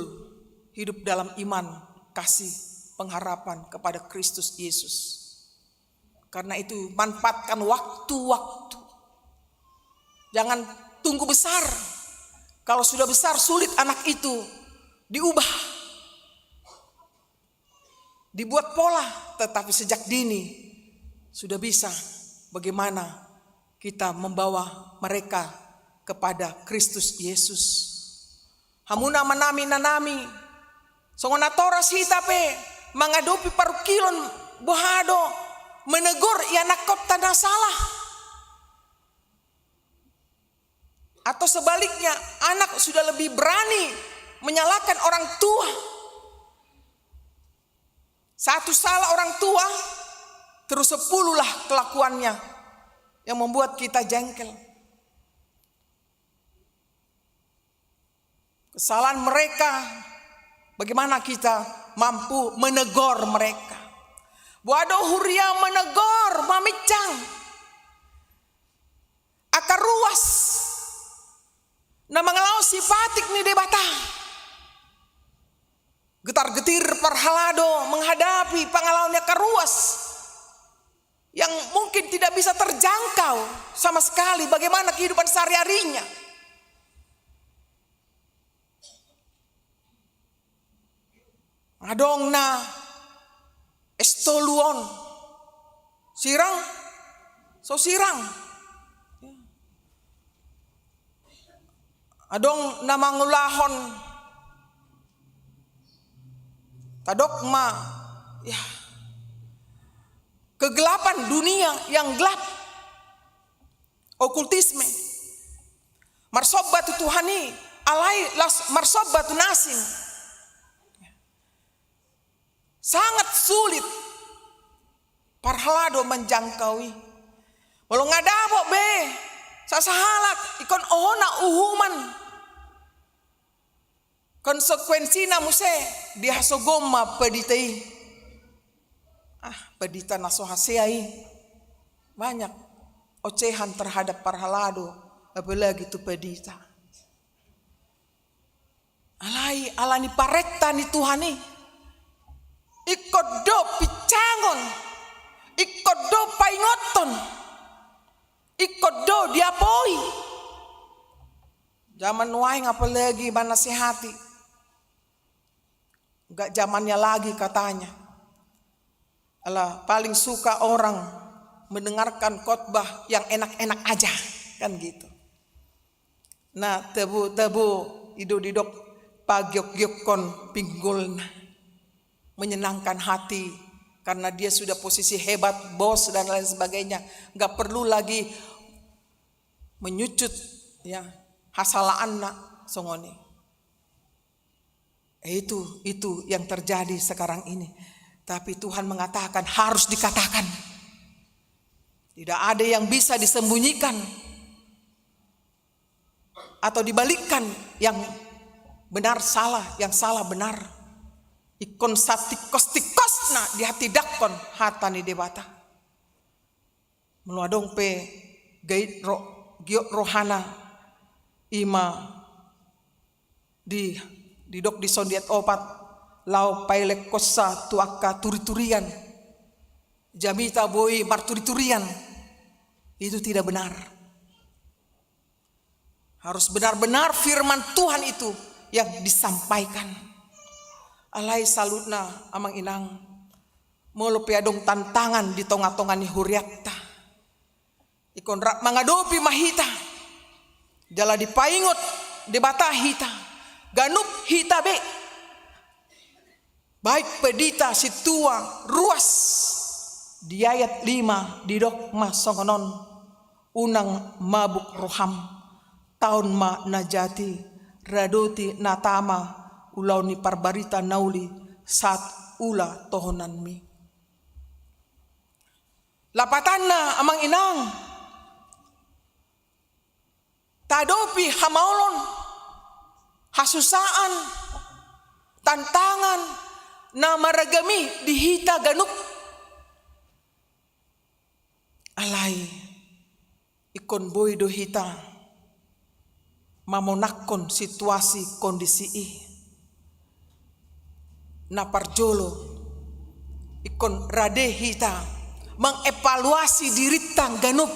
hidup dalam iman, kasih, pengharapan kepada Kristus Yesus. Karena itu, manfaatkan waktu-waktu. Jangan tunggu besar. Kalau sudah besar, sulit anak itu diubah. Dibuat pola, tetapi sejak dini sudah bisa bagaimana kita membawa mereka kepada Kristus Yesus. Hamu na amanami, inanami, songon natoras hita pe mangadopi parungkilon, boha do, menegur ianakhonta na sala. Atau sebaliknya, anak sudah lebih berani menyalahkan orang tua. Satu salah orang tua, terus sepuluh lah kelakuannya yang membuat kita jengkel. Kesalahan mereka, bagaimana kita mampu menegur mereka? Boha do huria menegur, mamincang angka ruas na mangalaosi patik ni Debata. Getar-getir parhalado menghadapi pangalaoan ni angka ruas yang mungkin tidak bisa terjangkau sama sekali bagaimana kehidupan sehari-harinya. Adong na S tolu on. Sirang, so sirang. Adong na mangulahon, tadok ma, ya, kegelapan dunia yang gelap. Okultisme. Marsomba tu Tuhan i, alai laos marsomba tu na asing. Sangat sulit parhalado manjangkau i. Molo nga dapot be sasahalak, ingkon ho na uhuman. Konsekuensina muse dihasogoon ma pandita i. Ah, pandita na so hasea i. Banyak ocehan terhadap parhalado, apalagi tu pandita. Alai ala ni parenta ni Tuhan i, ingkon do pincangon, ingkon do paingothon, ingkon do diapoi. Zaman nuaeng apalagi manasehati. Nggak zamannya lagi katanya. Ala paling suka orang mendengarkan khotbah yang enak-enak aja, kan gitu. Na tabo-tabo i do didok pagiok-giokkon pinggolna. Menyenangkan hati karena dia sudah posisi hebat, bos dan lain sebagainya. Nggak perlu lagi menyucut, ya, hasalaanna songon i. Eh, itu, itu yang terjadi sekarang ini. Tapi Tuhan mengatakan harus dikatakan. Tidak ada yang bisa disembunyikan atau dibalikkan, yang benar salah, yang salah benar. Ingkon satikkos-tikkosna dihatidanghon hata ni Debata. Molo adong pe gait ro-, giot rohana, ima di, didok dison di ayat opat, laho paelekhonsa tu angka turi-turian. Jamita boi marturi-turian. Itu tidak benar. Harus benar-benar firman Tuhan itu yang disampaikan. Alai saluhutna, amang inang, molo pe adong tantangan di tonga-tonga ni hurianta, ingkon rap mangadopi ma hita. Jala dipaingot Debata hita, ganup hita be. Baik pandita, sintua, ruas. Di ayat lima didok ma songon on: Unang mabuk roham, taon ma na jat i, radoti na tama, ulaon ni parbarita na uli sahat ulaonmi. Lapatanna, amang inang, tahadopi hamaolon, hasusaan, tantangan na marragam i di hita ganup. Alai ingkon boi do hita mamonanghon situasi kondisi i. Na parjolo, ingkon rade hita mengevaluasi dirinta ganup.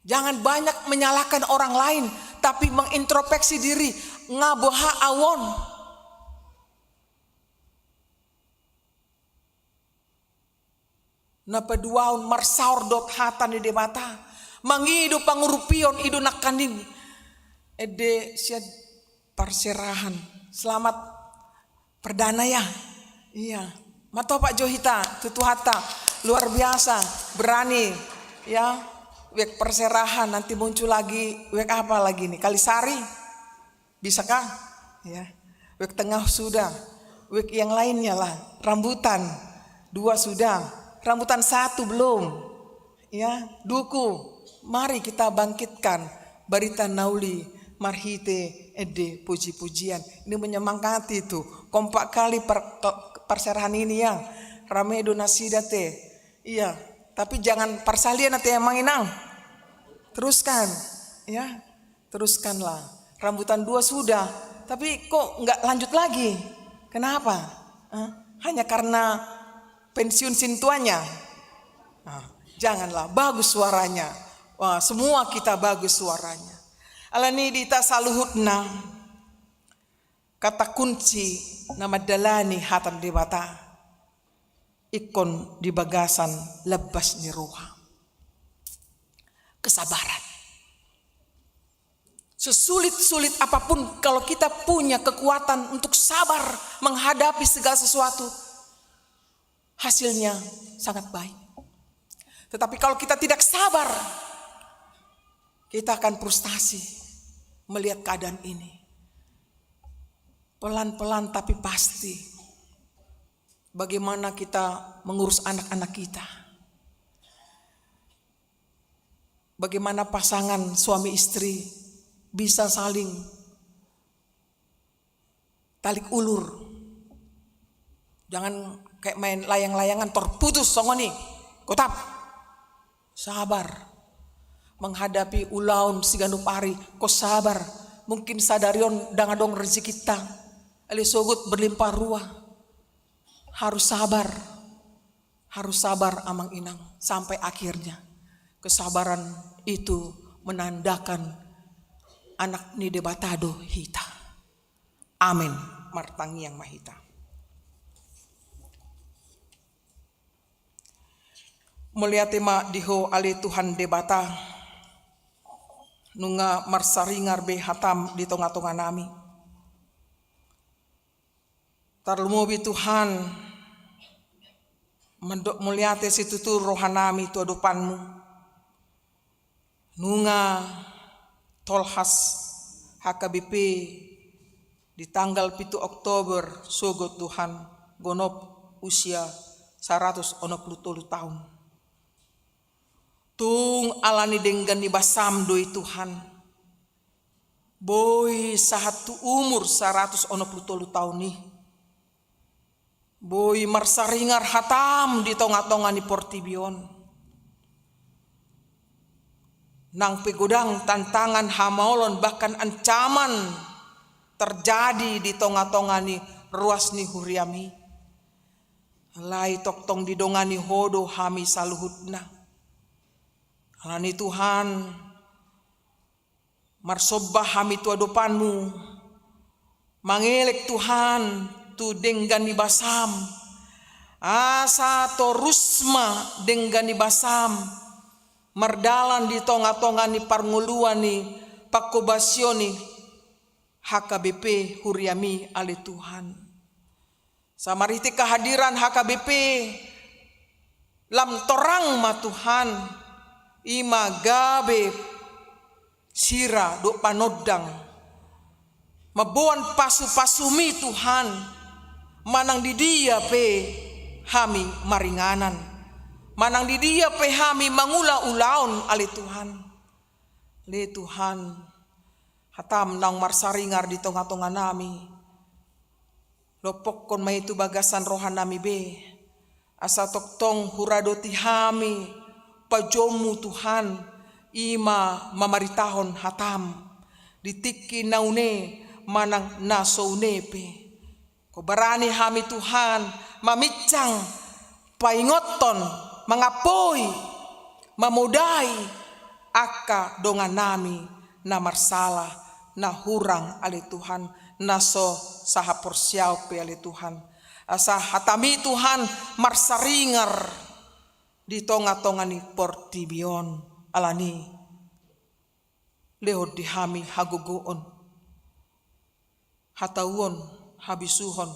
Jangan banyak menyalahkan orang lain, tapi mengintrospeksi diri, nga boha ahu on. Na paduahon, marsaor dohot hata ni Debata, mangido pangurupion, i do nangkaning ende sian parserahan. Selamat perdana ya. Iya. Matopak jo hita tu Tuhanta. Luar biasa, berani ya. Wijk parserahan, nanti muncul lagi wijk apa lagi nih? Kalisari? Bisakah? Ya. Wijk tengah sudah. Wijk yang lainnya lah. Rambutan. Dua sudah. Rambutan satu belum. Ya, duku. Mari kita bangkitkan barita na uli marhite ende puji-pujian. Ini menyemangati itu. Kompak kali par-, parserahan ini ya. Rame do nasida te. Iya, tapi jangan parsahlian ate, amang inang. Teruskan, ya. Teruskanlah. Rambutan dua sudah, tapi kok nggak lanjut lagi? Kenapa? Hah? Hanya karena pensiun sintuannya? Nah, janganlah, bagus suaranya. Wah, semua kita bagus suaranya. Alani i, di hita saluhutna, kata kunci na mandalani hata ni Debata ingkon di bagasan lambas ni roha. Kesabaran. Sesulit-sulit apapun, kalau kita punya kekuatan untuk sabar menghadapi segala sesuatu, hasilnya sangat baik. Tetapi kalau kita tidak sabar, kita akan frustasi melihat keadaan ini. Pelan-pelan tapi pasti. Bagaimana kita mengurus anak-anak kita? Bagaimana pasangan suami istri bisa saling talik ulur? Jangan kayak main layang-layangan, terputus songon i. Gotap. Sabar. Menghadapi ulaon siganup ari, ko sabar. Mungkin sadari on ndang adong rezekinta. Alai sogot berlimpah ruah. Harus sabar. Harus sabar, amang inang, sampai akhirnya. Kesabaran itu menandakan anak ni Debata do hita. Amin. Martangiang ma hita. Mauliate ma di Ho ale Tuhan Debata, nunga marsaringar be hatam di tonga-tonga nami. Tarlumobi Tuhan, mandok mauliate situtu rohanami tu adopanmu. Nunga tolhas H K B P di tanggal pitu Oktober sogot Tuhan, gonop usia saratus onom pulu tolu taon. Tung alani denggan ni basam do i Tuhan. Boi sahat tu umur saratus onom pulu tolu taon i. Boi marsaringar hatam di tonga-tonga ni portibi on. Nang pe godang tantangan, hamaolon, bahkan ancaman terjadi di tonga-tonga ni ruas ni huriami. Alai tongtong didongani Ho do hami saluhutna. Alani Tuhan, marsomba hami tu adopanmu, mangelek Tuhan tu denggan ni basam, asa torus ma denggan ni basam, mardalan di tonga-tonga ni parngoluan ni pangkobasion ni H K B P huriami ale Tuhan. Asa marhite kehadiran H K B P lam torang ma Tuhan, i ma gabe sira dohot panondang mamboan pasu-pasumi Tuhan, manang di dia pe hami maringanan, manang di dia pe hami mangula ulaon ale Tuhan. Ale Tuhan, hatam naung marsaringar di tonga-tonga nami. Lompokkon ma i tu bagasan roha nami be, asa tongtong huradoti hami pajomu Tuhan, i ma mamaritahon hatam di tingki na une manang na so une pe. Hobarani hami Tuhan, maminsang, paingothon, mangapoi, mamodai angka dongan nami na marsala, na hurang ale Tuhan, na so sahaporseaon pe ale Tuhan. Asa hatami Tuhan marsaringar di tonga-tonga ni portibi on, alani lehon di hami hagogoon, hatauon, habisuhon,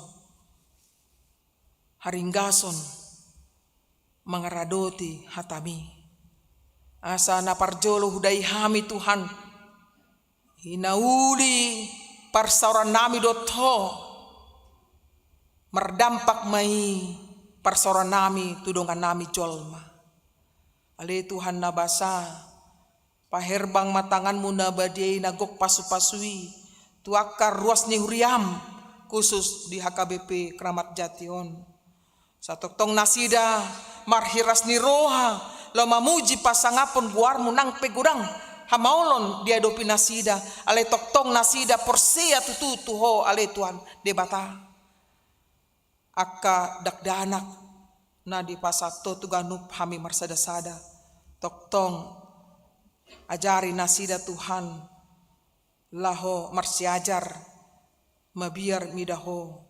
haringgason, mangaradoti hatami. Asa na parjolo hudai hami Tuhan, hinauli parsaoran nami dohot Ho, mardampak ma i parsaoran nami tu dongan nami jolma. Ale Tuhan na basa, paherbang ma tanganmu na badia i na gok pasu-pasu i tu angka ruas ni huriam, khusus di H K B P Kramat Jati on. Satongtong nasida marhiras ni roha laho mamuji pasangaphon goarmu nang pe godang hamaolon diadopi nasida, alai tongtong nasida porsea tutu tu Ho ale Tuhan Debata. Angka dakdanak na dipasahat Ho tu ganup hami marsada-sada, tongtong ajari nasida Tuhan laho marsiajar, mabiar mida Ho,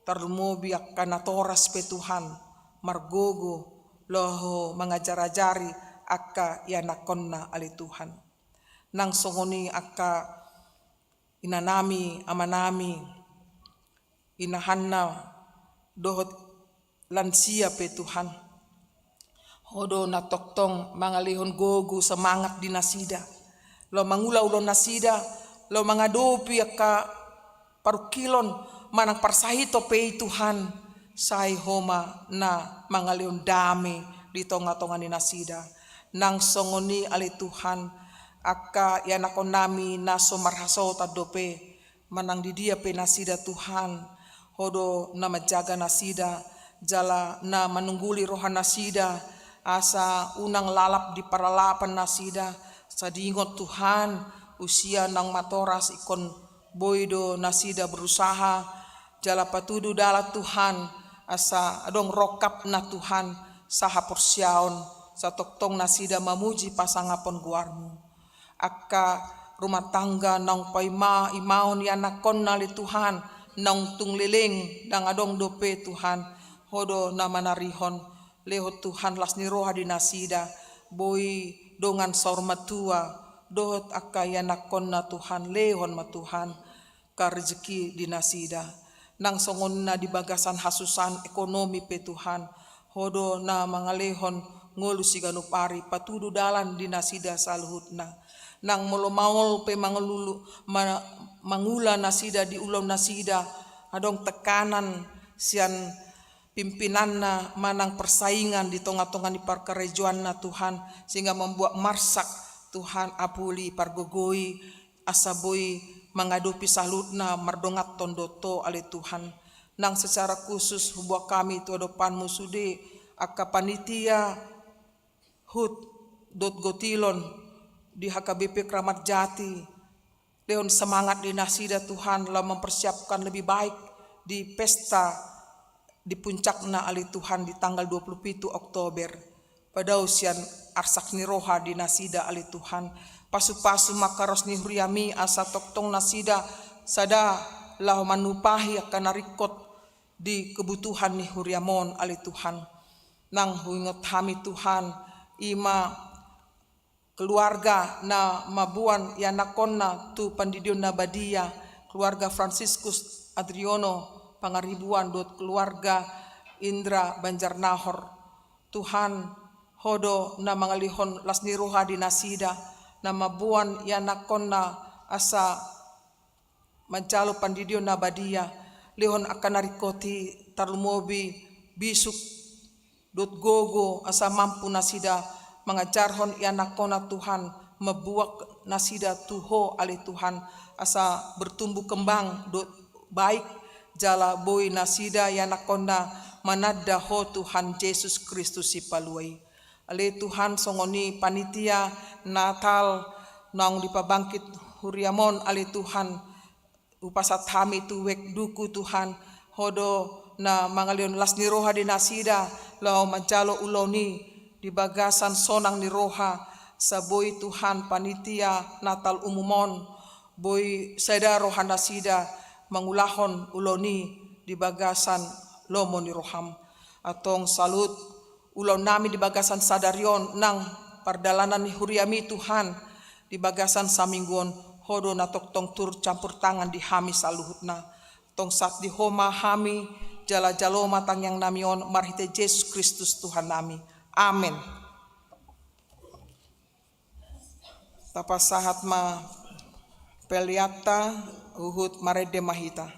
tarlumobi angka natoras pe Tuhan, margogo laho mangajar-ajari angka ianakhonna ale Tuhan. Nang songon i angka inanami, amanami, inahanna dohot lansia pe Tuhan. Ho do na tongtong mangalehon gogo semangat di nasida, laho mangula ulaon nasida, laho mangadopi angka parungkilon manang parsahiton pe i Tuhan. Sai Ho ma na mangalehon dame di tonga-tonga ni nasida. Nang songon i ale Tuhan, angka ianakhonnami na so marhasohotan dope, manang di dia pe nasida Tuhan, Ho do na manjaga nasida, jala na manungguli roha nasida, asa unang lalap di parlalapan nasida, sadingot Tuhan, usia naung matoras ingkon boi do nasida berusaha, jala patudu dalan Tuhan, asa adong rongkapna Tuhan, sahaporseaon, satongtong nasida mamuji pasangaphon goarmu. Angka rumah tangga naung paima-imaon ianakhonna ale Tuhan, naung tung leleng, ndang adong dope Tuhan, Ho do na manarihon, lehon Tuhan las ni roha di nasida, boi dongan saur matua, dohot angka ianakhonna Tuhan, lehon ma Tuhan angka rejeki di nasida. Nang songon na di bagasan hasusaan ekonomi pe Tuhan, Ho do na mangalehon ngolu siganup ari, patudu dalan di nasida saluhutna. Nang molo maol pe mangalulu, ma-, mangula nasida di ulaon nasida, adong tekanan sian pimpinanna manang persaingan di tonga-tonga ni parkarejoanna Tuhan, sehingga membuat marsak Tuhan apuli pargogoi, asa boi mangadopi saluhutna mardonganhon dohot Ho ale Tuhan. Nang secara khusus huboan hami tu adopanmu sude angka panitia hut dohot gotilon di H K B P Kramat Jati, lehon semangat di nasida Tuhan laho mempersiapkan lebih baik di pesta di puncakna ale Tuhan di tanggal dua puluh pitu Oktober. Padao sian arsak ni roha di nasida ale Tuhan. Pasu-pasu ma angka ruas ni huriami asa tongtong nasida sada laho manumpahi angka na ringkot di kebutuhan ni huriam on ale Tuhan. Nang huingot hami Tuhan, i ma keluarga na mamboan ianakhonna tu pandidion na badia, keluarga Franciscus Adriono Pangaribuan dohot keluarga Indra Banjarnahor. Tuhan, Ho do na mangalehon las ni roha di nasida, na mamboan ianakhonna asa manjalo pandidion na badia, lehon angka na ringkot i, tarlumobi bisuk dohot gogo, asa mampu nasida mangajarhon ianakhonna Tuhan, mambuat nasida tu Ho ale Tuhan, asa bertumbuh kembang dohot baik, jala boi nasida ianakhonna mananda Ho Tuhan Jesus Kristus Sipalua i. Ale Tuhan, songon i panitia Natal naung dipabangkit huriaM on ale Tuhan, hupasahat hami tu wekduku Tuhan, Ho do na mangalehon las ni roha di nasida laho manjalo ulaon i di bagasan sonang ni roha, asa boi Tuhan panitia Natal umum on, boi sada roha nasida mangulahon ulaon i di bagasan lomo ni rohaM. Antong saluhut ulaon nami di bagasan sadari on nang pardalanan ni huriaMi Tuhan di bagasan saminggu on, Ho do na tongtong turut campur tangan di hami saluhutna. Antong sahat di Ho ma hami, jala jalo ma tangiang nami on marhite Jesus Kristus Tuhan nami. Amen. Tapasahat ma peleanta, huhut marende ma hita.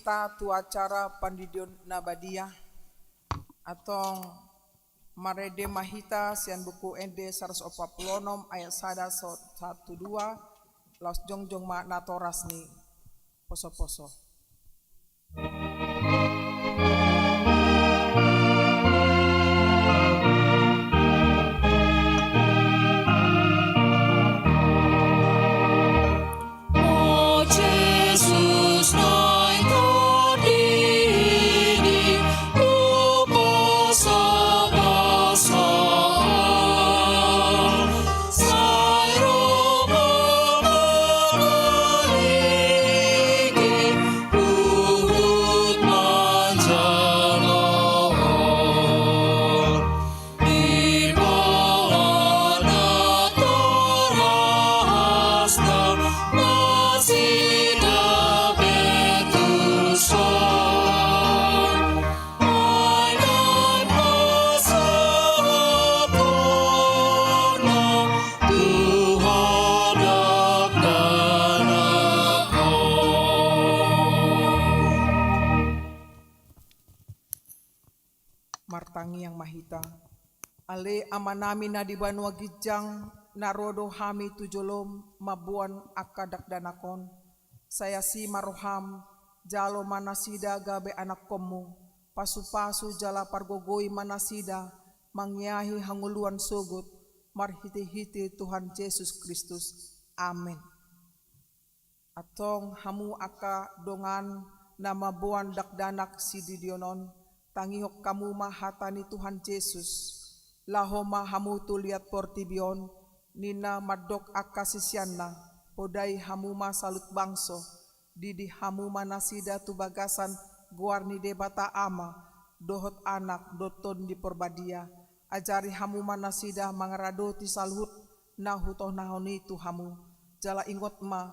ta tu acara pandidion na badia. Antong marende ma hita sian Buku Ende saratus opat pulu onom ayat sada so-, sahat tu dua, laos jongjong ma natoras ni poso-poso. Martangiang ma hita. Ale Amanami na di banua ginjang, na ro do hami tu jolom mamboan angka dakdanak on. Sai asi ma roham, jalo ma nasida gabe anakkonmu, pasu-pasu jala pargogoi ma nasida mangiahi hangoluan sogot, marhite-hite Tuhan Jesus Kristus. Amen. Antong hamu angka dongan na mamboan dakdanak sididion on, tangihon hamu ma hata ni Tuhan Jesus. Laho ma hamu tu liat portibi on, ninna mandok angka siseanna, podai hamu ma saluhut bangso, didi hamu ma nasida tu bagasan goar ni Debata Ama, dohot Anak, dohot Tondi Porbadia. Ajari hamu ma nasida mangaradoti saluhut na hutonahon i tu hamu. Jala ingot ma,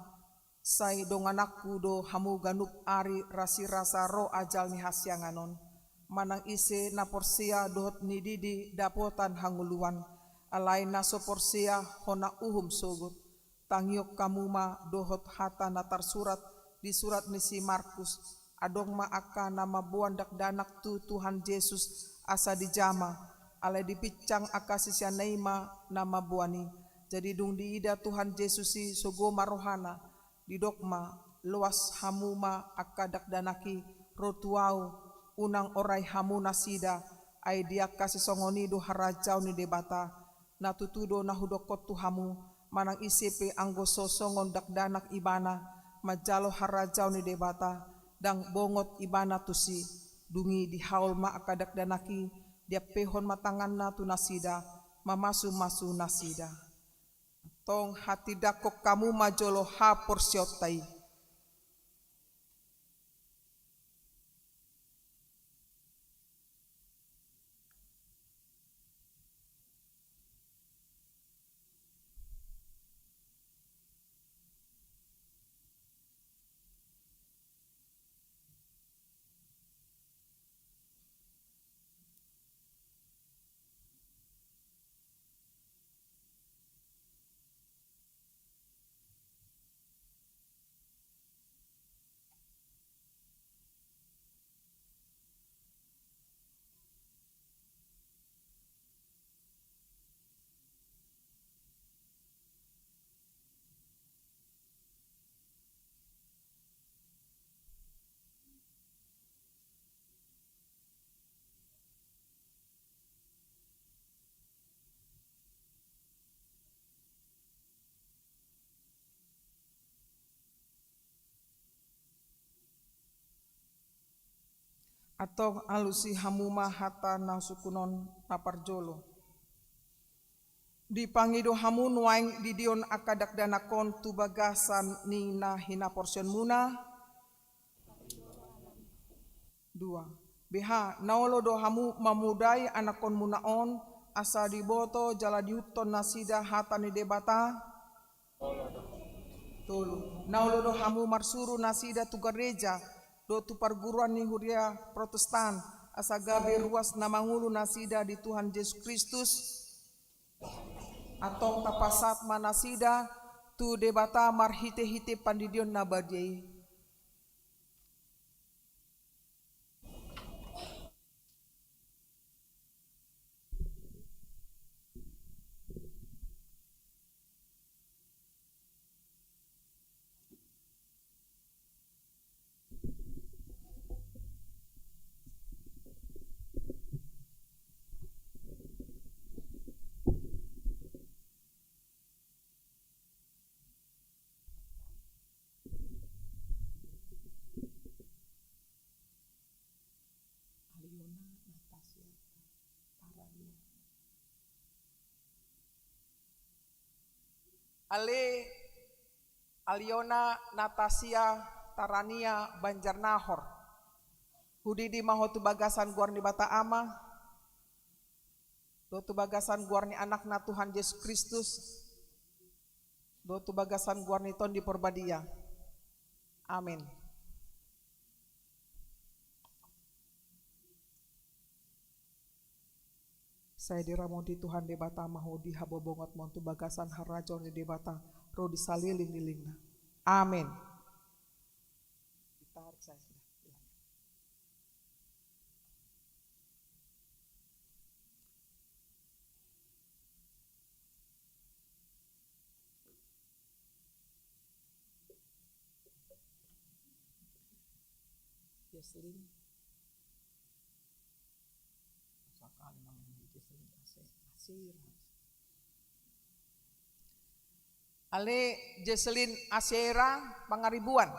sai dongananku do hamu ganup ari rasirasa ro ajal ni hasiangan on. Manang ise na porsea dohot nididi dapotan hangoluan, alai na so porsea hona uhum sogot. Tangihon hamu ma dohot hata na tarsurat di surat ni si Markus, adong ma angka na mamboan dakdanak tu Tuhan Jesus asa dijama, alai dipinsang angka siseanna i ma na mamboan i. Jadi dung diida Tuhan Jesus i sogo ma rohana, didok ma, loas hamu ma angka dakdanak i ro tu ahu, unang orai hamu nasida, ai di angka sisongon i do harajaon ni Debata. Na tutu do na hudokkon tu hamu, manang ise pe anggo so songon dakdanak ibana manjalo harajaon ni Debata, ndang bongot ibana tusi. Dung i dihaol ma angka dakdanak i, diampehon ma tanganna tu nasida, mamasu-masu nasida. Antong hatindangkon hamu ma jolo haporseaonta i. Antong alusi hamu ma hata na sungkun on na parjolo. Dipangido hamu nuaeng didion angka dakdanak on tu bagasan ni na hinaporseaonmuna? Dua. Beha, na olo do hamu mamodai anakkonmuna on, asa diboto jala diihuthon nasida hata ni Debata? Tolu. Na olo do hamu marsuru nasida tu gareja, dohot tu parguruan ni huria Protestan, asa gabe ruas na mangolu nasida di Tuhan Jesus Kristus? Antong tapasahat ma nasida tu Debata marhite-hite pandidion na badia i. Ale Aliona Natasia Tarania Banjarnahor. Hudidi ma ho tu bagasan goar ni Debata Ama, dohot tu bagasan goar ni Anakna Tuhan Jesus Kristus, dohot tu bagasan goar ni Tondi Porbadia. Amen. Sai diramoti Tuhan Debata ma ho di habobongot mon tu bagasan harajaon ni Debata ro di saleleng ni lelengna. Amen. Ditarik saya sudah. Jocelyn. Sakali namanya Jocelyn Ase-, Asira. Ale Jocelyn Asira Pangaribuan.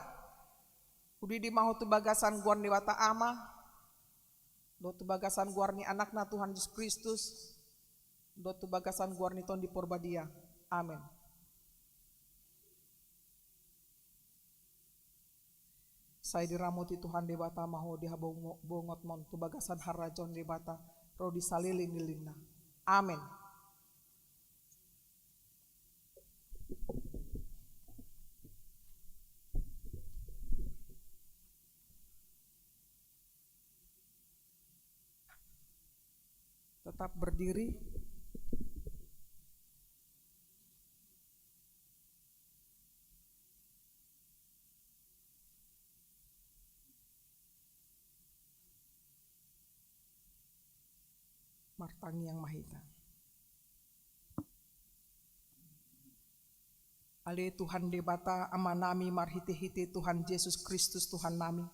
Hudidi ma ho tu bagasan goar ni Debata Ama, dohot tu bagasan goar ni Anakna Tuhan Jesus Kristus, dohot tu bagasan goar ni Tondi Porbadia. Amen. Sai diramoti Tuhan Debata ma ho di habobongot mon tu bagasan harajaon ni Debata ro di saleleng ni lelengna. Amen. Tetap berdiri. Martangiang ma hita. Ale Tuhan Debata, Amanami, marhitehite Tuhan Jesus Kristus Tuhannami,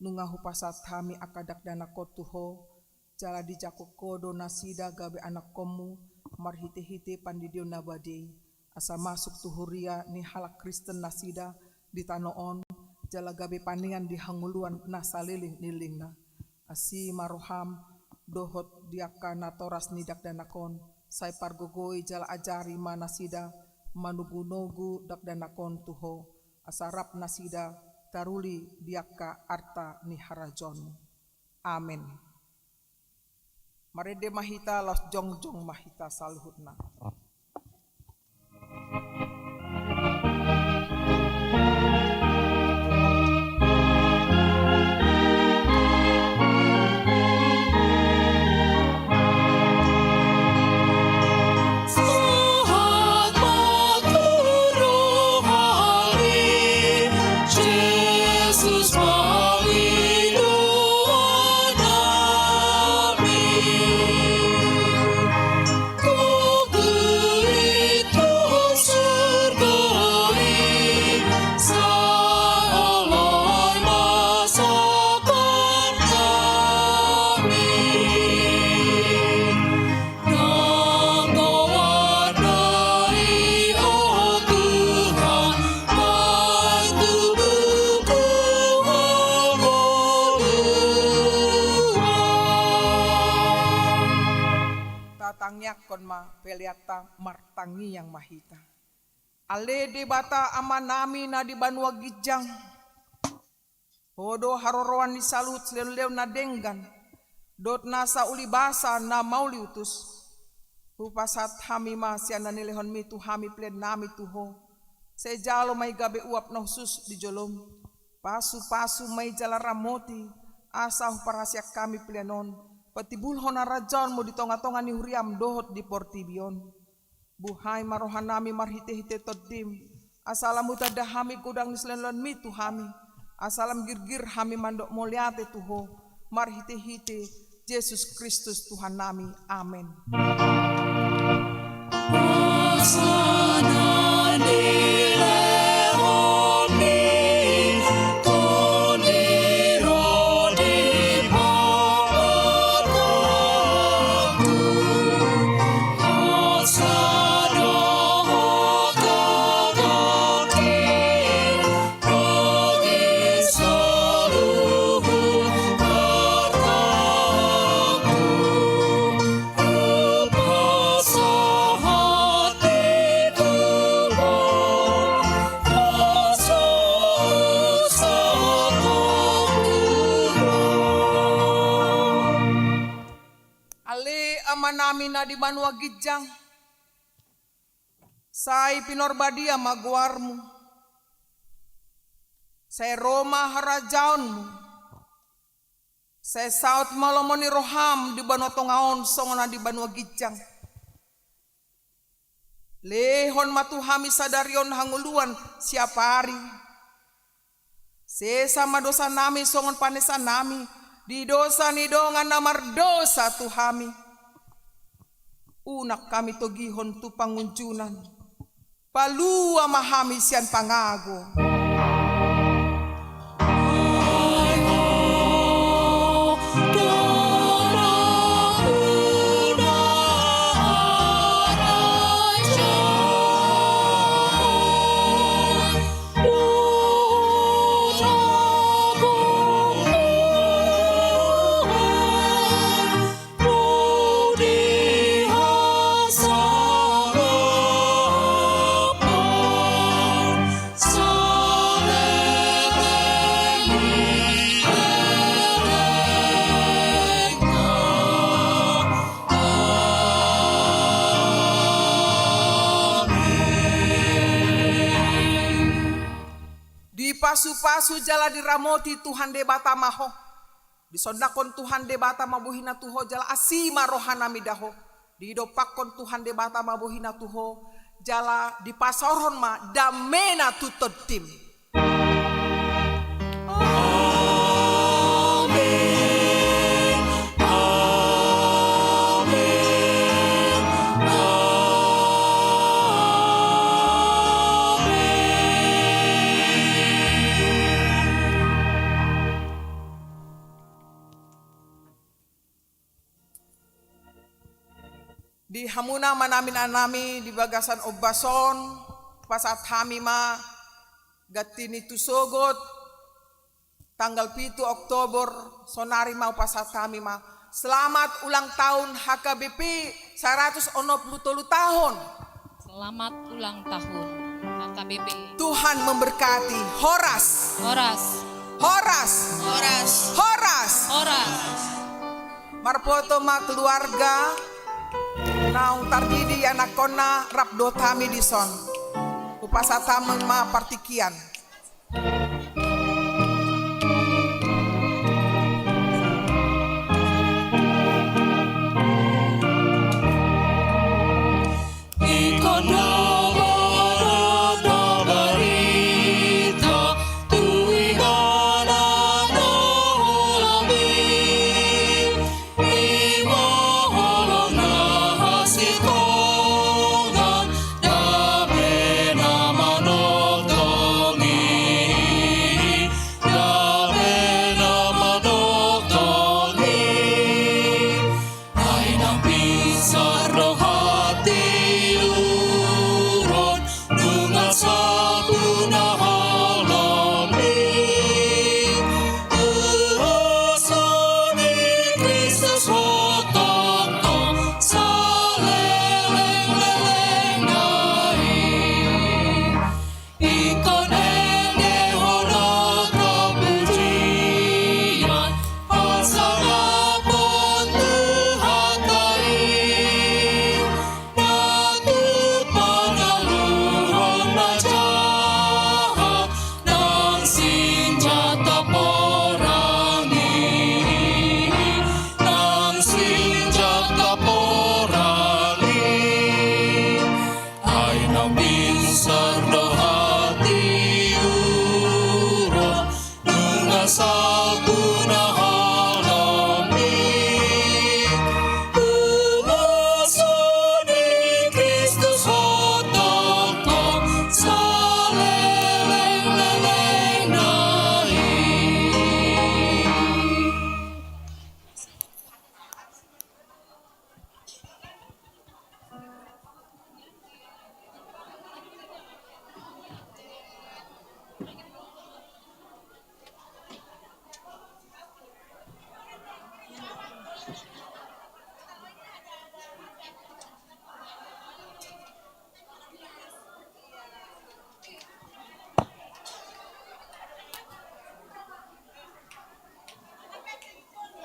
nunga hupasahat hami angka dakdanak on tu Ho, jala dijangkon Ho do nasida gabe anakkonmu, marhitehite pandidion na badia i, asa masuk tu huria ni halak Kristen nasida di tano on, jala gabe panean di hangoluan na saleleng ni lelengna. Asi ma roham dohot di angka natoras ni dakdanak on, sai pargogoi jala ajari ma nasida manogunogu dakdanak on tu Ho, asa rap nasida taruli di angka arta ni harajaonmu. Amen. Marende ma hita, laos jongjong ma hita saluhutna. Tatangiangkon ma peleanta, martangiang ma hita. Ale Debata Amanami na di banua ginjang, Ho do haroroan ni saluhut silehonlehon na denggan, dohot nasa ulibasa na mauliutus. Hupasahat hami ma sian na nilehonmi tu hami peleannami tu Ho. Sai jalo ma i gabe uap na hushus di jolom. Pasupasu ma i jala ramoti, asa huparhaseang hami pelean on, patimbulhon harajaonmu di tongatonga ni huriam dohot di portibi on. Buhai ma rohanami marhitehite Tondim, asa lam hutanda hami godang ni silehonlehonmi tu hami, asa lam girgir hami mandok mauliate tu Ho, marhitehite Jesus Kristus Tuhannami. Amen. Nami na di banua ginjang, sai pinarbadia ma goarmu. Sai ro ma harajaonmu. Sai saut ma lomo ni roham di banua tonga on songon na di banua ginjang. Lehon ma tu hami sadari on hangoluan siapari. Sesa ma dosanami songon panesanami di dosa ni dongan na mardosa tu hami. Unang hami togihon tu pangunjunan. Palua ma hami sian pangago. Dipasupasu jala diramoti Tuhan Debata ma ho. Disondangkon Tuhan Debata ma bohina tu ho jala asi ma rohanami da ho. Didompakkon Tuhan Debata ma bohina tu ho jala dipasaorhon ma damena tu tondim. Amen. Amen. Amen. Di hamuna ma naminanami di bagasan ombas on, pasahat hami ma ganti ni tu sogot, tanggal pitu Oktober, sonari ma hupasahat hami ma. Selamat ulang tahun H K B P saratus onom pulu tolu tahun. Selamat ulang tahun H K B P. Tuhan memberkati. Horas. Horas. Horas. Horas. Horas. Horas. Marpoto ma keluarga naung tardidi anakkonna rap dohot hami dison. Hupasahat hami ma partingkian.